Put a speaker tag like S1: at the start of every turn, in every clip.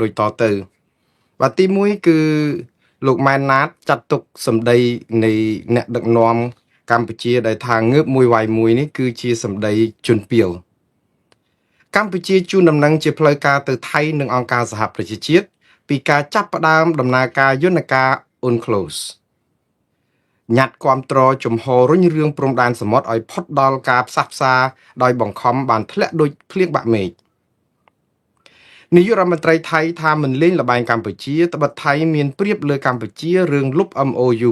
S1: ដូចតទៅបាទទី1គឺលោកម៉ែនណាតចាត់ទុកសម្ដីនៃអ្នកដឹកនាំកម្ពុជាដែលថាងើបមួយវាយមួយនេះគឺជាសម្ដីជនពាលកម្ពុជាជូនដំណឹងជាផ្លូវការទៅថៃនិងអង្គការសហប្រជាជាតិពីការចាប់ផ្ដើមដំណើរការយន្តការ UNCLOS ញត្តិគាំទ្រជំហររុញរឿងព្រំដែនសមុទ្រឲ្យផុតដល់ការផ្សះផ្សាដោយបង្ខំបានធ្លាក់ដូចភ្លៀងបាក់មេឃនាយករដ្ឋមន្ត្រីថៃថាមិនលេងល្បែងកម្ពុជាត្បិតថៃមានប្រៀបលើកម្ពុជារឿងលុប MOU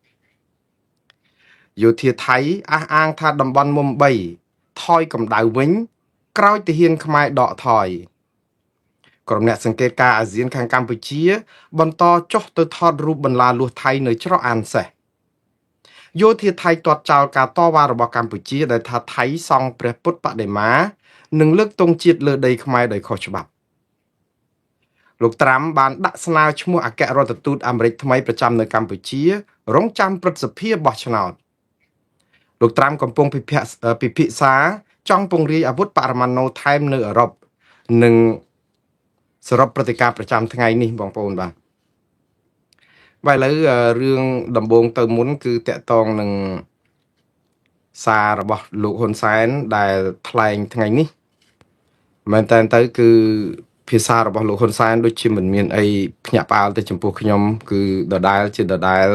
S1: 2001យោធាថៃអះអាងថាតំបន់មុំ3ថយកម្ដៅវិញ ក្រោយទាហានខ្មែរដកថយក្រុមអ្នកសង្កេតការណ៍អាស៊ានខាងកម្ពុជា បន្តចុះទៅថតរូបបន្លាលួសថៃនៅច្រកអានសេះយោធាថៃទាត់ចោលការតវ៉ារបស់កម្ពុជាដែលថាថៃសង់ព្រះពុទ្ធបដិមានិងលើកទង់ជាតិលើដីខ្មែរដោយខុសច្បាប់លោកត្រាំបានដាក់ស្នើឈ្មោះអគ្គរដ្ឋទូតអាមេរិកថ្មីប្រចាំនៅកម្ពុជា រងចាំព្រឹទ្ធសភាបោះឆ្នោតលោកត្រាំកំពុងពិភាក្សាចង់ពង្រាយអាវុធបរមាណូថែមនៅអឺរ៉ុបនិងសរុបព្រឹត្តិការណ៍ប្រចាំថ្ងៃនេះបងប្អូនបាទបាទឥឡូវរឿងដំបូងទៅមុនគឺតកតងនឹងសាររបស់លោកហ៊ុនសែនដែលថ្លែងថ្ងៃនេះមែនតើទៅគឺភាសារបស់លោកហ៊ុនសែនដូចជាមិនមានអីភ្ញាក់ផ្អើលទៅចំពោះខ្ញុំគឺដដែលជាដដែល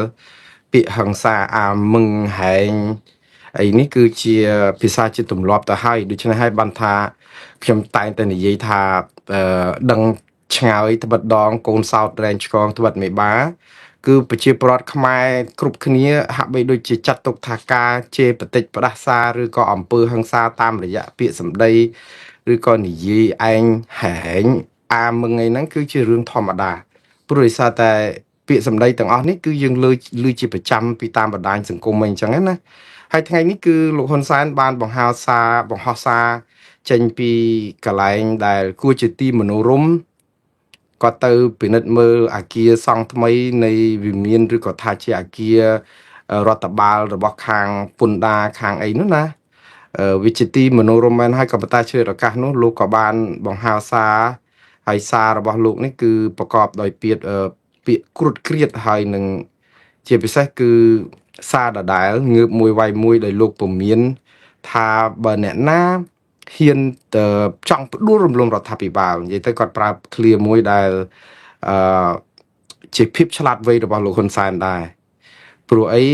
S1: ពាក្យហឹង្សាអាមឹងហែងអីនេះគឺជាភាសាជាទម្លាប់ទៅហើយដូច្នេះហើយបានថាខ្ញុំតែងតែនិយាយថាដឹងឆ្ងើយត្បិតដងកូនសោតរែងឆ្កងត្បិតមេបាគឺប្រជាពលរដ្ឋខ្មែរគ្រប់គ្នាហាក់បីដូចជាចាត់ទុកថាការជេរបតិចផ្ដាសាឬក៏អំពើហិង្សាតាមរយៈពាក្យសម្ដីឬក៏និយាយឯងហែងអាមឹងអីហ្នឹងគឺជារឿងធម្មតាព្រោះដោយសារតែពាក្យសម្ដីទាំងអស់នេះគឺយើងលើឮជាប្រចាំពីតាមបណ្ដាញសង្គមអីអញ្ចឹងណាហើយថ្ងៃនេះគឺលោកហ៊ុនសែនបានបង្ហើសារបង្ហោះសារចេញពីកន្លែងដែលគួរជាទីមនោរម្យគាត់ទៅពិនិត្យមើលអាគារសង់ថ្មីនៃវិមានឬក៏ថាជាអាគាររដ្ឋបាលរបស់ខាងពន្ធដារខាងអីនោះណាវាជាទីមនោរម្យមែនហើយក៏ប៉ុន្តែឆ្លៀតឱកាសនោះលោកក៏បានបង្ហើរសារហើយសាររបស់លោកនេះគឺប្រកបដោយពាក្យពាក្យគ្រុតគ្រៀតហើយនឹងជាពិសេសគឺសារដដែលងើបមួយវាយមួយដោយលោកពមៀនថាបើអ្នកណាហ៊ានទៅចង់ផ្ដួលរំលំរដ្ឋាភិបាលនិយាយទៅគាត់ប្រើឃ្លាមួយដែលអឺជាភាពឆ្លាតវៃរបស់លោកហ៊ុនសែនដែរព្រោះអី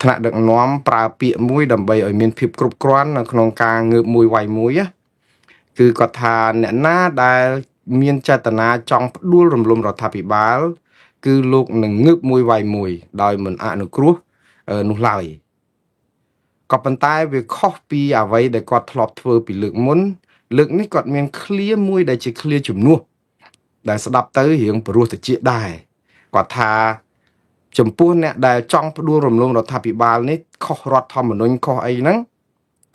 S1: ថ្នាក់ដឹកនាំប្រើពាក្យមួយដើម្បីឲ្យមានភាពគ្រប់គ្រាន់នៅក្នុងការងើបមួយវាយមួយណាគឺគាត់ថាអ្នកណាដែលមានចេតនាចង់ផ្ដួលរំលំរដ្ឋាភិបាលគឺលោកនឹងងើបមួយវាយមួយដោយមិនអនុគ្រោះនោះឡើយក៏ប៉ុន្តែវាខុសពីអ្វីដែលគាត់ធ្លាប់ធ្វើពីលើកមុនលើកនេះគាត់មានឃ្លាមួយដែលជាឃ្លាជំនួសដែលស្ដាប់ទៅរៀងព្រោះតិចដែរគាត់ថាចំពោះអ្នកដែលចង់ផ្ដួលរំលំរដ្ឋាភិបាលនេះខុសរដ្ឋធម្មនុញ្ញខុសអីហ្នឹង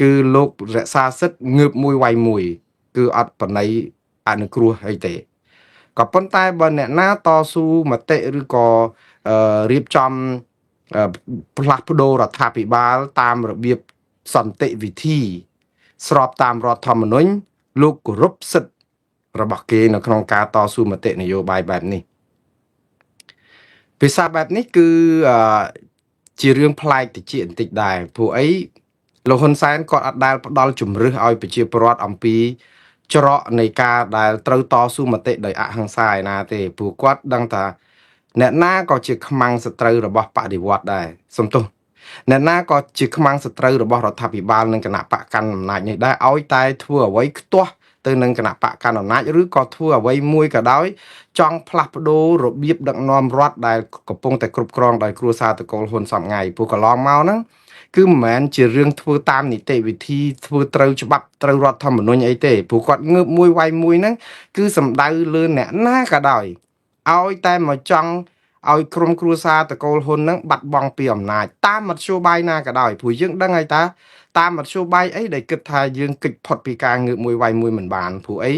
S1: គឺលោករក្សាសិទ្ធិងើបមួយវាយមួយគឺអត់បណៃអនុគ្រោះអីទេក៏ប៉ុន្តែបើអ្នកណាតស៊ូមតិឬក៏រៀបចំផ្លាស់ប្ដូររដ្ឋាភិបាលតាមរបៀបសន្តិវិធីស្របតាមរដ្ឋធម្មនុញ្ញលោកគោរពសិទ្ធិរបស់គេនៅក្នុងការតស៊ូមតិនយោបាយបែបនេះភាសាបែបនេះគឺជារឿងប្លែកតិចបន្តិចដែរព្រោះអីលោកហ៊ុនសែនគាត់អត់ដែលផ្ដល់ជំរឹះឲ្យប្រជាពលរដ្ឋអំពីច្រកនៃការដែលត្រូវតស៊ូមតិដោយអហិង្សាឯណាទេព្រោះគាត់ដឹងថាអ្នកណាក៏ជាខ្មាំងសត្រូវរបស់បដិវត្តដែរសំទោសអ្នកណាក៏ជាខ្មាំងសត្រូវរបស់រដ្ឋាភិបាលនិងគណៈបកកាន់អំណាចនេះដែរឲ្យតែធ្វើអ្វីខ្ទាស់ទៅនឹងគណៈបកកាន់អំណាចឬក៏ធ្វើអ្វីមួយក៏ដោយចង់ផ្លាស់ប្ដូររបៀបដឹកនាំរដ្ឋដែលកំពុងតែគ្រប់គ្រងដោយគ្រួសារតកូលហ៊ុនសពថ្ងៃព្រោះកន្លងមកហ្នឹងគឺមិនមែនជារឿងធ្វើតាមនីតិវិធីធ្វើត្រូវច្បាប់ត្រូវរដ្ឋធម្មនុញ្ញអីទេព្រោះគាត់ងើបមួយវាយមួយហ្នឹងគឺសំដៅលើអ្នកណាក៏ដោយឲ្យតែមកចង់ឲ្យក្រុមគ្រួសារតកូលហ៊ុនហ្នឹងបាត់បង់ពីអំណាចតាមមធ្យោបាយណាក៏ដោយព្រោះយើងដឹងហើយតាតាមមធ្យោបាយអីដែលគិតថាយើងគេចផុតពីការងើបមួយវាយមួយមិនបានព្រោះអី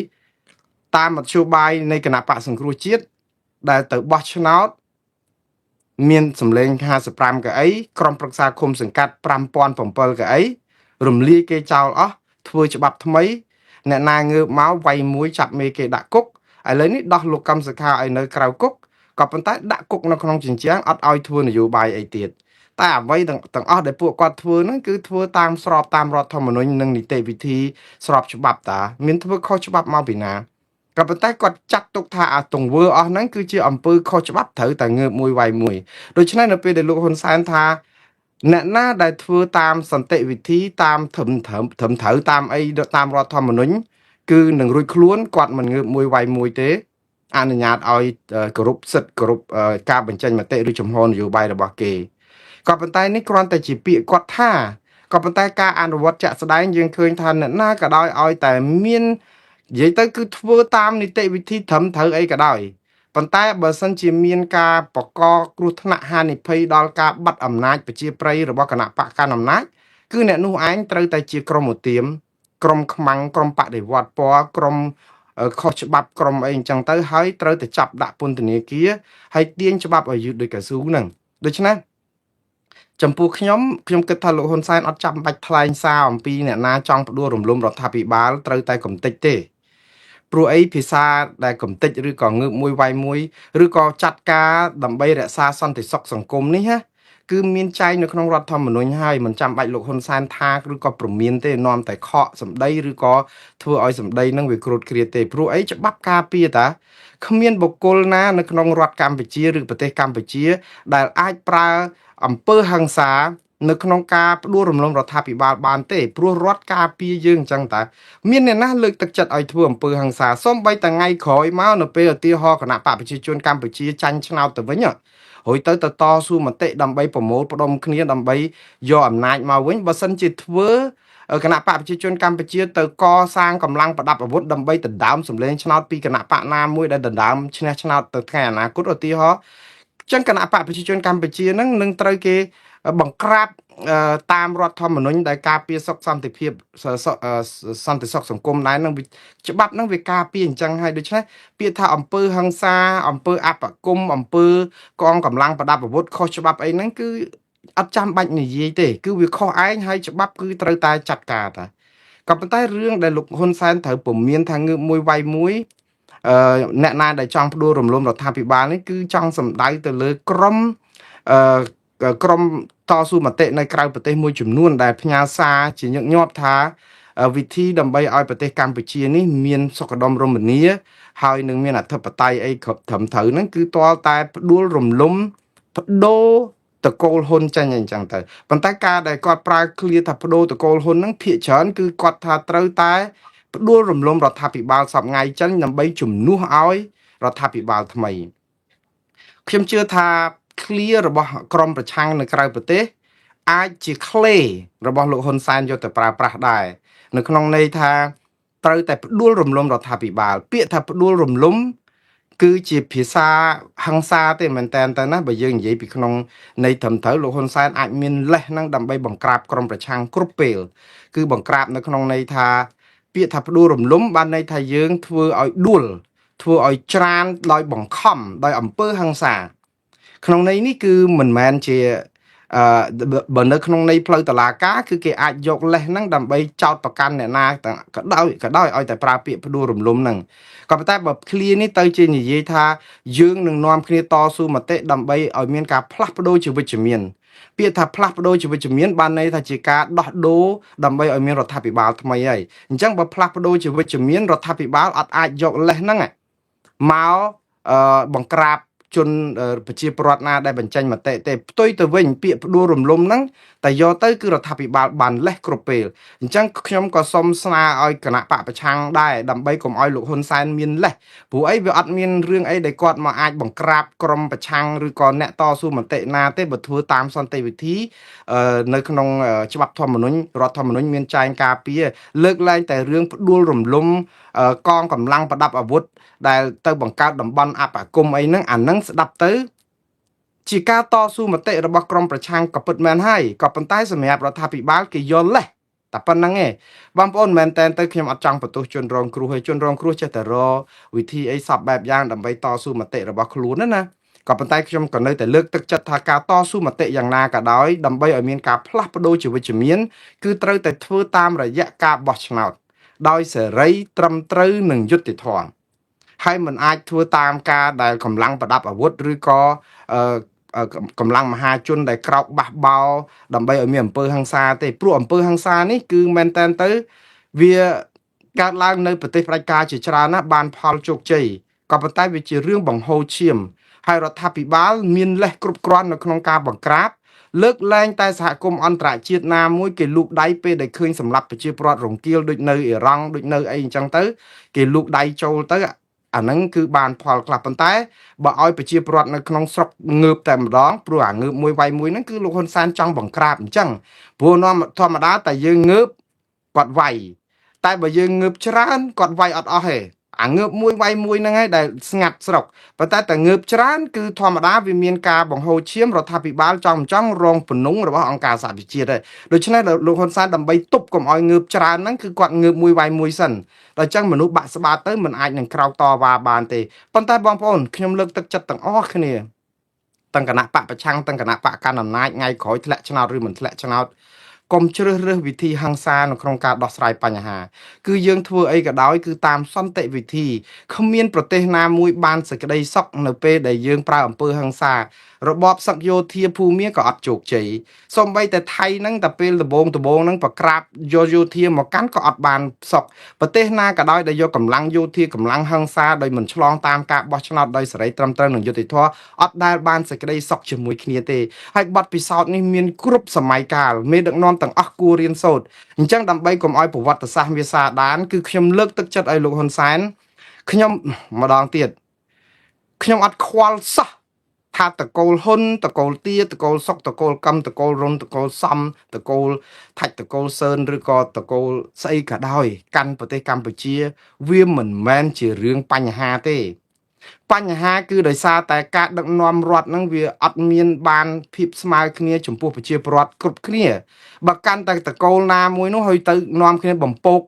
S1: តាមមធ្យោបាយនៃគណៈបកសង្គ្រោះជាតិដែលទៅបោះឆ្នោតមានសម្លេង55កៅអីក្រុមប្រឹក្សាឃុំសង្កាត់5007កៅអីរំលាយគេចោលអស់ធ្វើច្បាប់ថ្មីអ្នកណាងើបមកវាយមួយចាប់មេគេដាក់គុក ឥឡូវនេះដោះលោកកឹមសុខាឲ្យនៅក្រៅគុកក៏ប៉ុន្តែដាក់គុកនៅក្នុងជញ្ជាំងអត់ឲ្យធ្វើនយោបាយអីទៀតតែអ្វីទាំងអស់ដែលពួកគាត់ធ្វើហ្នឹងគឺធ្វើតាមស្របតាមរដ្ឋធម្មនុញ្ញនិងនីតិវិធីស្របច្បាប់តាមានធ្វើខុសច្បាប់មកពីណាក៏ប៉ុន្តែគាត់ចាត់ទុកថាអាទង្វើអស់ហ្នឹងគឺជាអំពើខុសច្បាប់ត្រូវតែងើបមួយវាយមួយដូច្នេះនៅពេលដែលលោកហ៊ុនសែនថាអ្នកណាដែលធ្វើតាមសន្តិវិធីតាមត្រឹមត្រូវត្រឹមត្រូវតាមអីតាមរដ្ឋធម្មនុញ្ញគឺនឹងរួចខ្លួនគាត់មិនងើបមួយវាយមួយទេអនុញ្ញាតឲ្យគោរពសិទ្ធិគោរពការបញ្ចេញមតិឬចំហនយោបាយរបស់គេក៏ប៉ុន្តែនេះគ្រាន់តែជាពាក្យគាត់ថាក៏ប៉ុន្តែការអនុវត្តជាក់ស្ដែងយើងឃើញថាអ្នកណាក៏ដោយឲ្យតែមាននិយាយទៅគឺធ្វើតាមនីតិវិធីត្រឹមត្រូវអីក៏ដោយប៉ុន្តែបើសិនជាមានការបកកគ្រោះថ្នាក់ហានិភ័យដល់ការបាត់អំណាចប្រជាប្រិយរបស់គណៈបកកណ្ដាលអំណាចគឺអ្នកនោះឯងត្រូវតែជាក្រុមឧទាមក្រុមខ្មាំងក្រុមបដិវត្តពណ៌ក្រុមខុសច្បាប់ក្រុមអីអញ្ចឹងទៅហើយត្រូវតែចាប់ដាក់ពន្ធនាគារហើយទាញច្បាប់ឲ្យយឺតដោយកៅស៊ូហ្នឹងដូច្នេះចំពោះខ្ញុំខ្ញុំគិតថាលោកហ៊ុនសែនអត់ចាំបាច់ថ្លែងសារអំពីអ្នកណាចង់ផ្ដួលរំលំរដ្ឋាភិបាលត្រូវតែកំទេចទេព្រោះអីភាសាដែលកំទេចឬក៏ងើបមួយវាយមួយឬក៏ចាត់ការដើម្បីរក្សាសន្តិសុខសង្គមនេះណាគឺមានចែងនៅក្នុងរដ្ឋធម្មនុញ្ញហើយមិនចាំបាច់លោកហ៊ុនសែនថាឬក៏ព្រមានទេនាំតែខកសម្ដីឬក៏ធ្វើឲ្យសម្ដីនឹងវាគ្រូតគ្រាទេព្រោះអីច្បាប់ការពារតាគ្មានបុគ្គលណានៅក្នុងរដ្ឋកម្ពុជាឬប្រទេសកម្ពុជាដែលអាចប្រើអំពើហិង្សានៅក្នុងការផ្ដួលរំលំរដ្ឋាភិបាលបានទេព្រោះរដ្ឋការពារយើងអញ្ចឹងតាមានអ្នកណាលើកទឹកចិត្តឲ្យធ្វើអំពើហិង្សាសូម្បីតែថ្ងៃក្រោយមកនៅពេលឧទាហរណ៍គណៈបកប្រជាជនកម្ពុជាចាញ់ឆ្នោតទៅវិញរួចទៅទៅតស៊ូមតិដើម្បីប្រមូលផ្ដុំគ្នាដើម្បីយកអំណាចមកវិញបើសិនជាធ្វើគណៈបកប្រជាជនកម្ពុជាទៅកសាងកម្លាំងប្រដាប់អាវុធដើម្បីដណ្ដើមសម្លេងឆ្នោតពីគណៈបកណាមួយដែលដណ្ដើមឈ្នះឆ្នោតទៅថ្ងៃអនាគតឧទាហរណ៍ចឹងគណៈបកប្រជាជនកម្ពុជានឹងនឹងត្រូវគេបង្ក្រាបតាមរដ្ឋធម្មនុញ្ញដែលការពារសុខសន្តិភាពសន្តិសុខសង្គមដែរនឹងច្បាប់នឹងវាការពារអញ្ចឹងហើយដូច្នេះពាក្យថាអំពើហិង្សាអំពើអបគមអំពើកងកម្លាំងប្រដាប់អាវុធខុសច្បាប់អីហ្នឹងគឺអត់ចាំបាច់និយាយទេគឺវាខុសឯងហើយច្បាប់គឺត្រូវតែចាត់ការតាក៏ប៉ុន្តែរឿងដែលលោកហ៊ុនសែនត្រូវពមៀនថាងើបមួយវាយមួយអឺអ្នកណាដែលចង់ផ្ដួលរំលំរដ្ឋាភិបាលនេះគឺចង់សម្ដៅទៅលើក្រុមអឺក្រុមតស៊ូមតិនៅក្រៅប្រទេសមួយចំនួនដែលផ្ញើសារជាញឹកញាប់ថាវិធីដើម្បីឲ្យប្រទេសកម្ពុជានេះមានសុខដុមរមនាហើយនឹងមានអធិបតេយ្យអីគ្រប់ត្រឹមត្រូវហ្នឹងគឺទាល់តែផ្ដួលរំលំបដូរតកូលហ៊ុនចេញអញ្ចឹងទៅប៉ុន្តែការដែលគាត់ប្រើឃ្លាថាបដូរតកូលហ៊ុនហ្នឹងភាគច្រើនគឺគាត់ថាត្រូវតែផ្ដួលរំលំរដ្ឋាភិបាលសពថ្ងៃចេញដើម្បីជំនួសឲ្យរដ្ឋាភិបាលថ្មីខ្ញុំជឿថាឃ្លារបស់ក្រមប្រឆាំងនៅក្រៅប្រទេសអាចជាក្លេរបស់លោកហ៊ុនសែនយកទៅប្រើប្រាស់ដែរនៅក្នុងន័យថាត្រូវតែផ្ដួលរំលំរដ្ឋាភិបាលពាក្យថាផ្ដួលរំលំគឺជាភាសាហិង្សាទេមែនតើទៅណាបើយើងនិយាយពីក្នុងន័យត្រឹមត្រូវលោកហ៊ុនសែនអាចមានលេសហ្នឹងដើម្បីបង្ក្រាបក្រុមប្រឆាំងគ្រប់ពេលគឺបង្ក្រាបនៅក្នុងន័យថាពាក្យថាផ្ដួលរំលំបានន័យថាយើងធ្វើឲ្យដួលធ្វើឲ្យច្រានដោយបង្ខំដោយអំពើហិង្សាក្នុងន័យនេះគឺមិនមែនជាអឺបើនៅក្នុងន័យផ្លូវតុលាការគឺគេអាចយកលេសហ្នឹងដើម្បីចោទប្រកាន់អ្នកណាក៏ដោយក៏ដោយឲ្យតែប្រើពាក្យផ្ដួលរំលំហ្នឹងក៏ប៉ុន្តែបើឃ្លានេះទៅជានិយាយថាយើងនឹងនាំគ្នាតស៊ូមតិដើម្បីឲ្យមានការផ្លាស់ប្ដូរជាវិជ្ជមានពាក្យថាផ្លាស់ប្ដូរជាវិជ្ជមានបានន័យថាជាការដោះដូរដើម្បីឲ្យមានរដ្ឋាភិបាលថ្មីហើយអញ្ចឹងបើផ្លាស់ប្ដូរជាវិជ្ជមានរដ្ឋាភិបាលអត់អាចយកលេសហ្នឹងមកបង្ក្រាបជនប្រជាពលរដ្ឋណាដែលបញ្ចេញមតិទេផ្ទុយទៅវិញពាក្យផ្ដួលរំលំហ្នឹងតែយកទៅគឺរដ្ឋាភិបាលបានលេសគ្រប់ពេលអញ្ចឹងខ្ញុំក៏សូមស្នើឲ្យគណៈបកប្រឆាំងដែរដើម្បីកុំឲ្យលោកហ៊ុនសែនមានលេសព្រោះអីវាអត់មានរឿងអីដែលគាត់មកអាចបង្ក្រាបក្រុមប្រឆាំងឬក៏អ្នកតស៊ូមតិណាទេបើធ្វើតាមសន្តិវិធីនៅក្នុងច្បាប់ធម្មនុញ្ញរដ្ឋធម្មនុញ្ញមានចែងការពារលើកលែងតែរឿងផ្ដួលរំលំកងកម្លាំងប្រដាប់អាវុធដែលទៅបង្កើតតំបន់អបគមអីហ្នឹងអាហ្នឹងស្ដាប់ទៅជាការតស៊ូមតិរបស់ក្រមប្រឆាំងក៏ពិតមែនហើយក៏ប៉ុន្តែសម្រាប់រដ្ឋាភិបាលគេយល់លេសតែប៉ុណ្្នឹងឯងបងប្អូនមែនតែនទៅខ្ញុំអត់ចង់បន្ទោសជនរងគ្រោះហើយជនរងគ្រោះចេះតែរកវិធីអីសពបែបយ៉ាងដើម្បីតស៊ូមតិរបស់ខ្លួនណាណាក៏ប៉ុន្តែខ្ញុំក៏នៅតែលើកទឹកចិត្តថាការតស៊ូមតិយ៉ាងណាក៏ដោយដើម្បីឲ្យមានការផ្លាស់ប្ដូរជាវិជ្ជមានគឺត្រូវតែធ្វើតាមរយៈការបោះឆ្នោតដោយសេរីត្រឹមត្រូវនិងយុត្តិធម៌ ហើយมันអាចធ្វើតាមការដែលកម្លាំងប្រដាប់អាវុធឬក៏អឺកម្លាំងមហាជនដែលក្រោកបះបោដើម្បីឲ្យមានអំពើហិង្សាទេព្រោះអំពើហិង្សានេះគឺមែនតែនទៅវាកើតឡើងនៅប្រទេសផ្ដាច់ការជាច្រើនណាស់បានផលជោគជ័យក៏ប៉ុន្តែវាជារឿងបង្ហូរឈាមហើយរដ្ឋាភិបាលមានលេសគ្រប់គ្រាន់នៅក្នុងការបង្ក្រាបលើកលែងតែសហគមន៍អន្តរជាតិណាមួយគេលូកដៃពេលដែលឃើញសម្លាប់ប្រជាពលរដ្ឋរង្គាលដូចនៅអ៊ីរ៉ង់ដូចនៅអីអញ្ចឹងទៅគេលូកដៃចូលទៅអាហ្នឹងគឺបានផលខ្លះប៉ុន្តែបើឲ្យប្រជាពលរដ្ឋនៅក្នុងស្រុកងើបតែម្ដងព្រោះអាងើបមួយវាយមួយហ្នឹងគឺលោកហ៊ុនសែនចង់បង្ក្រាបអញ្ចឹងព្រោះនាំធម្មតាតែយើងងើបគាត់វាយតែបើយើងងើបច្រើនគាត់វាយអត់អស់ទេអាងើបមួយវាយមួយហ្នឹងឯងដែលស្ងាត់ស្រុកប៉ុន្តែតែងើបច្រើនគឺធម្មតាវាមានការបង្ហូរឈាមរដ្ឋាភិបាលចង់មិនចង់រងពនងរបស់អង្គការសហប្រជាជាតិដែរដូច្នេះលោកហ៊ុនសែនដើម្បីទប់កុំឲ្យងើបច្រើនហ្នឹងគឺគាត់ងើបមួយវាយមួយសិនដល់ចឹងមនុស្សបាក់ស្បាតទៅមិនអាចនឹងក្រោកតវ៉ាបានទេប៉ុន្តែបងប្អូនខ្ញុំលើកទឹកចិត្តទាំងអស់គ្នាទាំងគណៈបកប្រឆាំងទាំងគណៈបកកណ្ដាលអំណាចថ្ងៃក្រោយធ្លាក់ឆ្នោតឬមិនធ្លាក់ឆ្នោតកុំជ្រើសរើសវិធីហិង្សានៅក្នុងការដោះស្រាយបញ្ហាគឺយើងធ្វើអីក៏ដោយគឺតាមសន្តិវិធីគ្មានប្រទេសណាមួយបានសេចក្តីសុខនៅពេលដែលយើងប្រើអំពើហិង្សារបបសឹកយោធាភូមាក៏អត់ជោគជ័យសូម្បីតែថៃហ្នឹងតែពេលដំបងដំបងហ្នឹងប្រក្រាបយកយោធាមកកាន់ក៏អត់បានសុខប្រទេសណាក៏ដោយដែលយកកម្លាំងយោធាកម្លាំងហិង្សាដោយមិនឆ្លងតាមការបោះឆ្នោតដោយសេរីត្រឹមត្រូវនិងយុត្តិធម៌អត់ដែលបានសេចក្តីសុខជាមួយគ្នាទេហើយបទពិសោធន៍នេះមានគ្រប់សម័យកាលមេដឹកនាំទាំងអស់គួររៀនសូត្រអញ្ចឹងដើម្បីកុំឲ្យប្រវត្តិសាស្ត្រវាសាដានគឺខ្ញុំលើកទឹកចិត្តឲ្យលោកហ៊ុនសែនខ្ញុំម្ដងទៀតខ្ញុំអត់ខ្វល់សោះថាតកូលហ៊ុនតកូលទាតកូលសុកតកូលកំតកូលរុនតកូលសំតកូលថាច់តកូលសឿនឬក៏តកូលស្អីក៏ដោយកាន់ប្រទេសកម្ពុជា វាមិនមែនជារឿងបញ្ហាទេបញ្ហាគឺដោយសារតែការដឹកនាំរដ្ឋហ្នឹងវាអត់មានបានភាពស្មើគ្នាចំពោះប្រជាពលរដ្ឋគ្រប់គ្នាបើកាន់តែតកូលណាមួយនោះហើយទៅនាំគ្នាបំពោក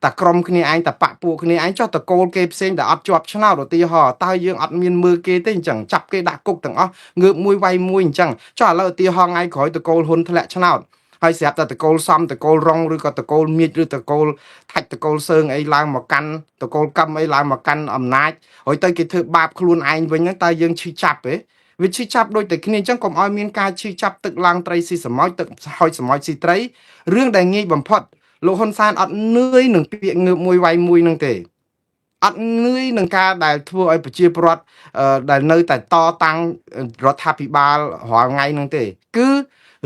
S1: តែក្រុមគ្នាឯងតែបាក់ពួកគ្នាឯងចុះតកូលគេផ្សេងដែលអត់ជាប់ឆ្នោតឧទាហរណ៍តើយើងអត់មានមើលគេទេអញ្ចឹងចាប់គេដាក់គុកទាំងអស់ងើបមួយវាយមួយអញ្ចឹងចុះឥឡូវឧទាហរណ៍ថ្ងៃក្រោយតកូលហ៊ុនធ្លាក់ឆ្នោតហើយស្រាប់តែតកូលសំតកូលរងឬក៏តកូលមៀចឬតកូលថាច់តកូលសើងអីឡើងមកកាន់តកូលកម្មអីឡើងមកកាន់អំណាចហើយទៅគេធ្វើបាបខ្លួនឯងវិញហ្នឹងតើយើងឈឺចាប់ទេវាឈឺចាប់ដូចតែគ្នាអញ្ចឹងកុំឲ្យមានការឈឺចាប់ទឹកឡើងត្រីស៊ីសម្ោចទឹកហុចសម្ោចស៊ីត្រីរឿងដែលងាយបំផុតលោកហ៊ុនសែនអត់នឿយនឹងពាក្យងើបមួយវាយមួយហ្នឹងទេអត់នឿយនឹងការដែលធ្វើឲ្យប្រជាពលរដ្ឋដែលនៅតែតតាំងរដ្ឋាភិបាលរាល់ថ្ងៃហ្នឹងទេគឺ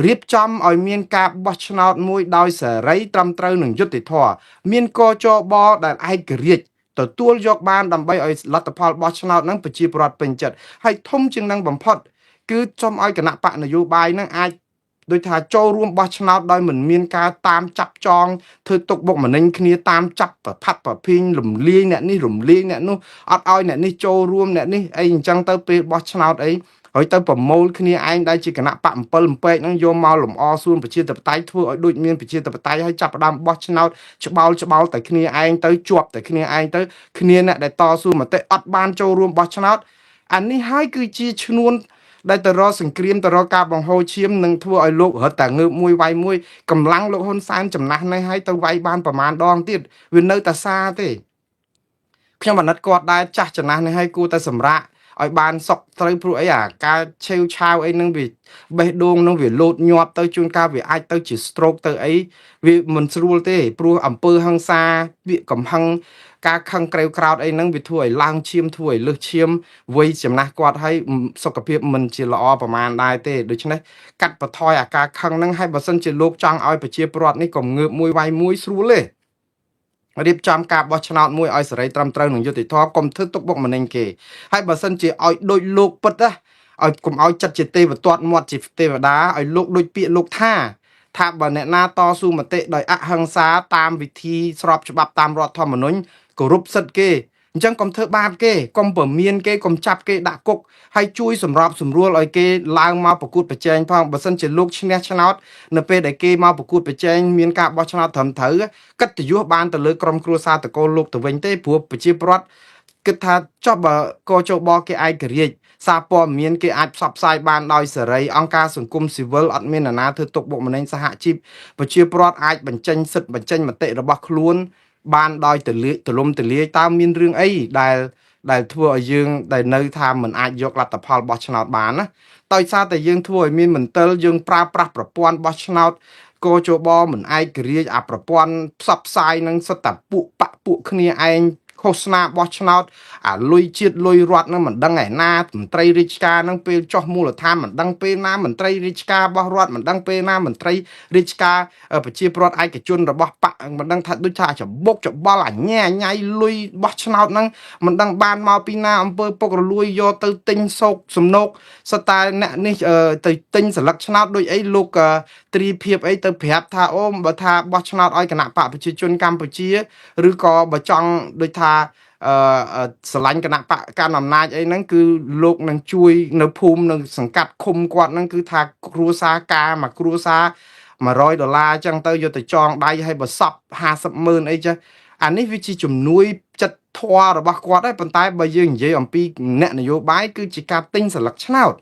S1: រៀបចំឲ្យមានការបោះឆ្នោតមួយដោយសេរីត្រឹមត្រូវនិងយុត្តិធម៌មានកចបដែលឯករាជ្យទទួលយកបានដើម្បីឲ្យលទ្ធផលបោះឆ្នោតហ្នឹងប្រជាពលរដ្ឋពេញចិត្តហើយធំជាងនឹងបំផុតគឺសូមឲ្យគណៈបកនយោបាយហ្នឹងអាចដូចថាចូលរួមបោះឆ្នោតដោយមិនមានការតាមចាប់ចងធ្វើទុកបុកម្នេញគ្នាតាមចាប់ប្រផាត់ប្រភីងរំលាយអ្នកនេះរំលាយអ្នកនោះអត់ឲ្យអ្នកនេះចូលរួមអ្នកនេះអីអញ្ចឹងទៅពេលបោះឆ្នោតអីហើយទៅប្រមូលគ្នាឯងដែលជាគណៈបក7អំពេកហ្នឹងយកមកលំអសួនប្រជាធិបតេយ្យធ្វើឲ្យដូចមានប្រជាធិបតេយ្យហើយចាប់ផ្ដើមបោះឆ្នោតច្បោលច្បោលតែគ្នាឯងទៅជាប់តែគ្នាឯងទៅគ្នាអ្នកដែលតស៊ូមតិអត់បានចូលរួមបោះឆ្នោតអានេះហើយគឺជាឈ្នួនដែលទៅរកសង្គ្រាមទៅរកការបង្ហូរឈាមនឹងធ្វើឲ្យលោករត់តែងើបមួយវាយមួយកម្លាំងលោកហ៊ុនសែនចំណាស់នេះហើយទៅវាយបានប្រមាណដងទៀតវានៅតែសាទេខ្ញុំអាណិតគាត់ដែរចាស់ចំណាស់នេះហើយគួរតែសម្រាកឲ្យបានសុខត្រូវព្រោះអីអាការឆេវឆាវអីហ្នឹងវាបេះដូងហ្នឹងវាលោតញាប់ទៅជួនកាលវាអាចទៅជា stroke ទៅអីវាមិនស្រួលទេព្រោះអំពើហិង្សាពាក្យកំហឹងការខឹងក្រេវក្រោតអីហ្នឹងវាធ្វើឲ្យឡើងឈាមធ្វើឲ្យលើសឈាមវ័យចំណាស់គាត់ហើយសុខភាពមិនជាល្អប្រមាណដែរទេដូច្នេះកាត់បន្ថយអាការខឹងហ្នឹងហើយបើសិនជាលោកចង់ឲ្យប្រជាពលរដ្ឋនេះកុំងើបមួយវាយមួយស្រួលទេរៀបចំការបោះឆ្នោតមួយឲ្យសេរីត្រឹមត្រូវនិងយុត្តិធម៌កុំធ្វើទុកបុកម្នេញគេហើយបើសិនជាឲ្យដូចលោកពិតណាឲ្យកុំឲ្យចិត្តជាទេវទត្តមាត់ជាទេវតាឲ្យលោកដូចពាក្យលោកថាថាបើអ្នកណាតស៊ូមតិដោយអហិង្សាតាមវិធីស្របច្បាប់តាមរដ្ឋធម្មនុញ្ញគោរពសិទ្ធិគេអញ្ចឹងកុំធ្វើបាបគេកុំពមៀនគេកុំចាប់គេដាក់គុកហើយជួយសម្របសម្រួលឲ្យគេឡើងមកប្រកួតប្រជែងផងបើសិនជាលោកឈ្នះឆ្នោតនៅពេលដែលគេមកប្រកួតប្រជែងមានការបោះឆ្នោតត្រឹមត្រូវកិត្តិយសបានទៅលើក្រុមគ្រួសារតកូលលោកទៅវិញទេព្រោះប្រជាពលរដ្ឋគិតថាចុះបើកោជបគេឯករាជ្យសារព័ត៌មានគេអាចផ្សព្វផ្សាយបានដោយសេរីអង្គការសង្គមស៊ីវិលអត់មាននរណាធ្វើទុកបុកម្នេញសហជីពប្រជាពលរដ្ឋអាចបញ្ចេញសិទ្ធិបញ្ចេញមតិរបស់ខ្លួនបានដោយទលាទលំទលាយតើមានរឿងអីដែល ដែលធ្វើឲ្យយើងដែលនៅថាមិនអាចយកលទ្ធផលបោះឆ្នោតបានណាដោយសារតែយើងធ្វើឲ្យមានមន្ទិលយើងប្រើប្រាស់ប្រព័ន្ធបោះឆ្នោតកោជបមិនឯករាជ្យអាប្រព័ន្ធផ្សព្វផ្សាយនឹងសិតតែពួកបាក់ពួកគ្នាឯងឃោសនាបោះឆ្នោតអាលុយជាតិលុយរដ្ឋនឹងមិនដឹងឯណាមន្ត្រីរាជការនឹងពេលចោះមូលដ្ឋានមិនដឹងពេលណាមន្ត្រីរាជការរបស់រដ្ឋមិនដឹងពេលណាមន្ត្រីរាជការប្រជាពលរដ្ឋឯកជនរបស់បកមិនដឹងថាដូចថាច្បុកច្បល់អញ្ញាញ៉ៃលុយបោះឆ្នោតហ្នឹងមិនដឹងបានមកពីណាអំពើពុករលួយយកទៅទិញសោកសំណោកសតើអ្នកនេះទៅទិញស្លឹកឆ្នោតដូចអីលោកទ្រីភាពអីទៅប្រាប់ថាអូបើថាបោះឆ្នោតឲ្យគណៈបកប្រជាជនកម្ពុជាឬក៏បើចង់ដូចថាអឺស្រឡាញ់គណៈបកកាន់អំណាចអីហ្នឹងគឺលោកនឹងជួយនៅភូមិនៅសង្កាត់ឃុំគាត់ហ្នឹងគឺថាគ្រួសារការមួយគ្រួសារ100ដុល្លារអញ្ចឹងទៅយកទៅចងដៃឲ្យបើសព50ម៉ឺនអីចេះអានេះវាជាជំនួយចិត្តធម៌របស់គាត់ដែរប៉ុន្តែបើយើងនិយាយអំពីអ្នកនយោបាយគឺជាការទិញសន្លឹកឆ្នោត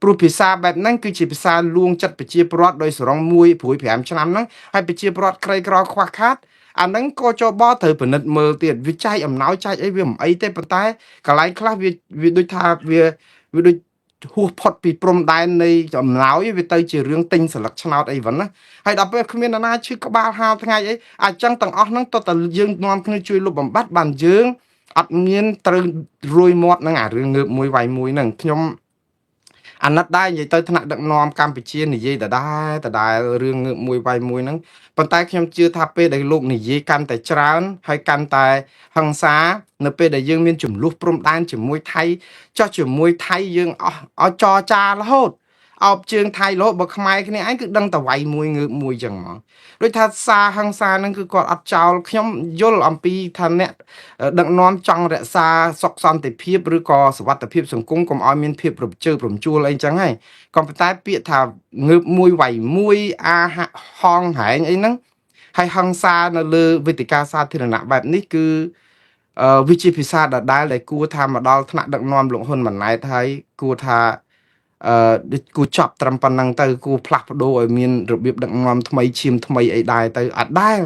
S1: ព្រោះភាសាបែបហ្នឹងគឺជាភាសាលួងចិត្តប្រជាពលរដ្ឋដោយសរងមួយព្រួយ5ឆ្នាំហ្នឹងហើយប្រជាពលរដ្ឋក្រីក្រខ្វះខាតអាហ្នឹងក៏ចបត្រូវពិនិត្យមើលទៀតវាចែកអំណោយចែកអីវាមិនអីទេប៉ុន្តែកន្លែងខ្លះវាវាដូចថាវាវាដូចហួសផុតពីព្រំដែននៃអំណោយវាទៅជារឿងទិញសន្លឹកឆ្នោតអីវិញណាហើយដល់ពេលគ្មាននរណាឈឺក្បាលហាលថ្ងៃអីអញ្ចឹងទាំងអស់ហ្នឹងតើតើយើងនាំគ្នាជួយលុបបំបត្តិបានយើងអត់មានត្រូវរួយមាត់នឹងអារឿងងើបមួយវាយមួយហ្នឹងខ្ញុំអាណិតដែរនិយាយទៅថ្នាក់ដឹកនាំកម្ពុជានិយាយដដែលដដែលរឿងងើបមួយវាយមួយហ្នឹងប៉ុន្តែខ្ញុំជឿថាពេលដែលលោកនិយាយកាន់តែច្រើនហើយកាន់តែហិង្សានៅពេលដែលយើងមានចំនួនព្រំដែនជាមួយថៃចោះជាមួយថៃយើងអស់ឲ្យចរចារហូតអោបជើងថៃរហូតបើខ្មែរគ្នាឯងគឺដឹងតែវាយមួយងើបមួយចឹងហ្មងដូចថាសារហិង្សាហ្នឹងគឺគាត់អត់ចោលខ្ញុំយល់អំពីថាអ្នកដឹកនាំចង់រក្សាសុខសន្តិភាពឬក៏សុវត្ថិភាពសង្គមកុំឲ្យមានភាពរំជើបរំជួលអីចឹងហើយក៏ប៉ុន្តែពាក្យថាងើបមួយវាយមួយអាហងហែងអីហ្នឹងហើយហិង្សានៅលើវេទិកាសាធារណៈបែបនេះគឺវិជាភាសាដដែលដែលគួរថាមកដល់ថ្នាក់ដឹកនាំលោកហ៊ុនម៉ាណែតហើយគួរថាអឺគួរចប់ត្រឹមប៉ុណ្ណឹងទៅគួរផ្លាស់ប្ដូរឲ្យមានរបៀបដឹកនាំថ្មីឈាមថ្មីអីដែរទៅអត់ដែល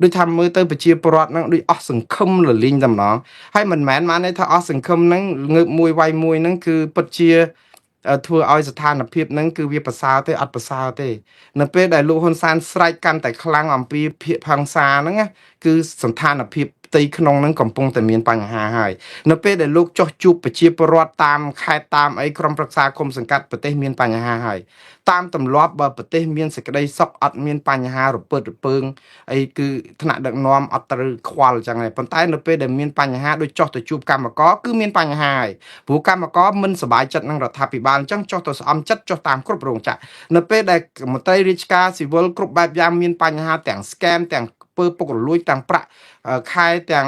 S1: ដូចថាមើលទៅប្រជាពលរដ្ឋហ្នឹងដូចអស់សង្ឃឹមលលីងតែម្ដងហើយមិនមែនបានន័យថាអស់សង្ឃឹមហ្នឹងងើបមួយវាយមួយហ្នឹងគឺពិតជាធ្វើឲ្យស្ថានភាពហ្នឹងគឺវាប្រសើរទេអត់ប្រសើរទេនៅពេលដែលលោកហ៊ុនសែនស្រែកកាន់តែខ្លាំងអំពីភាពហិង្សាហ្នឹងណាគឺស្ថានភាពផ្ទៃក្នុងហ្នឹងកំពុងតែមានបញ្ហាហើយនៅពេលដែលលោកចុះជួបប្រជាពលរដ្ឋតាមខេត្តតាមអីក្រុមប្រឹក្សាគុំសង្កាត់ប្រទេសមានបញ្ហាហើយតាមទម្លាប់បើប្រទេសមានសេចក្តីសុខអត់មានបញ្ហារពើតរពើងអីគឺថ្នាក់ដឹកនាំអត់ត្រូវខ្វល់ចឹងឯងប៉ុន្តែនៅពេលដែលមានបញ្ហាដូចចុះទៅជួបកម្មករគឺមានបញ្ហាហើយព្រោះកម្មករមិនសប្បាយចិត្តនឹងរដ្ឋាភិបាលអញ្ចឹងចុះទៅស្អំចិត្តចុះតាមគ្រប់រោងចក្រនៅពេលដែលមន្ត្រីរាជការស៊ីវិលគ្រប់បែបយ៉ាងមានបញ្ហាទាំង scam ទាំងពើពុករលួយទាំងប្រាក់ខែទាំង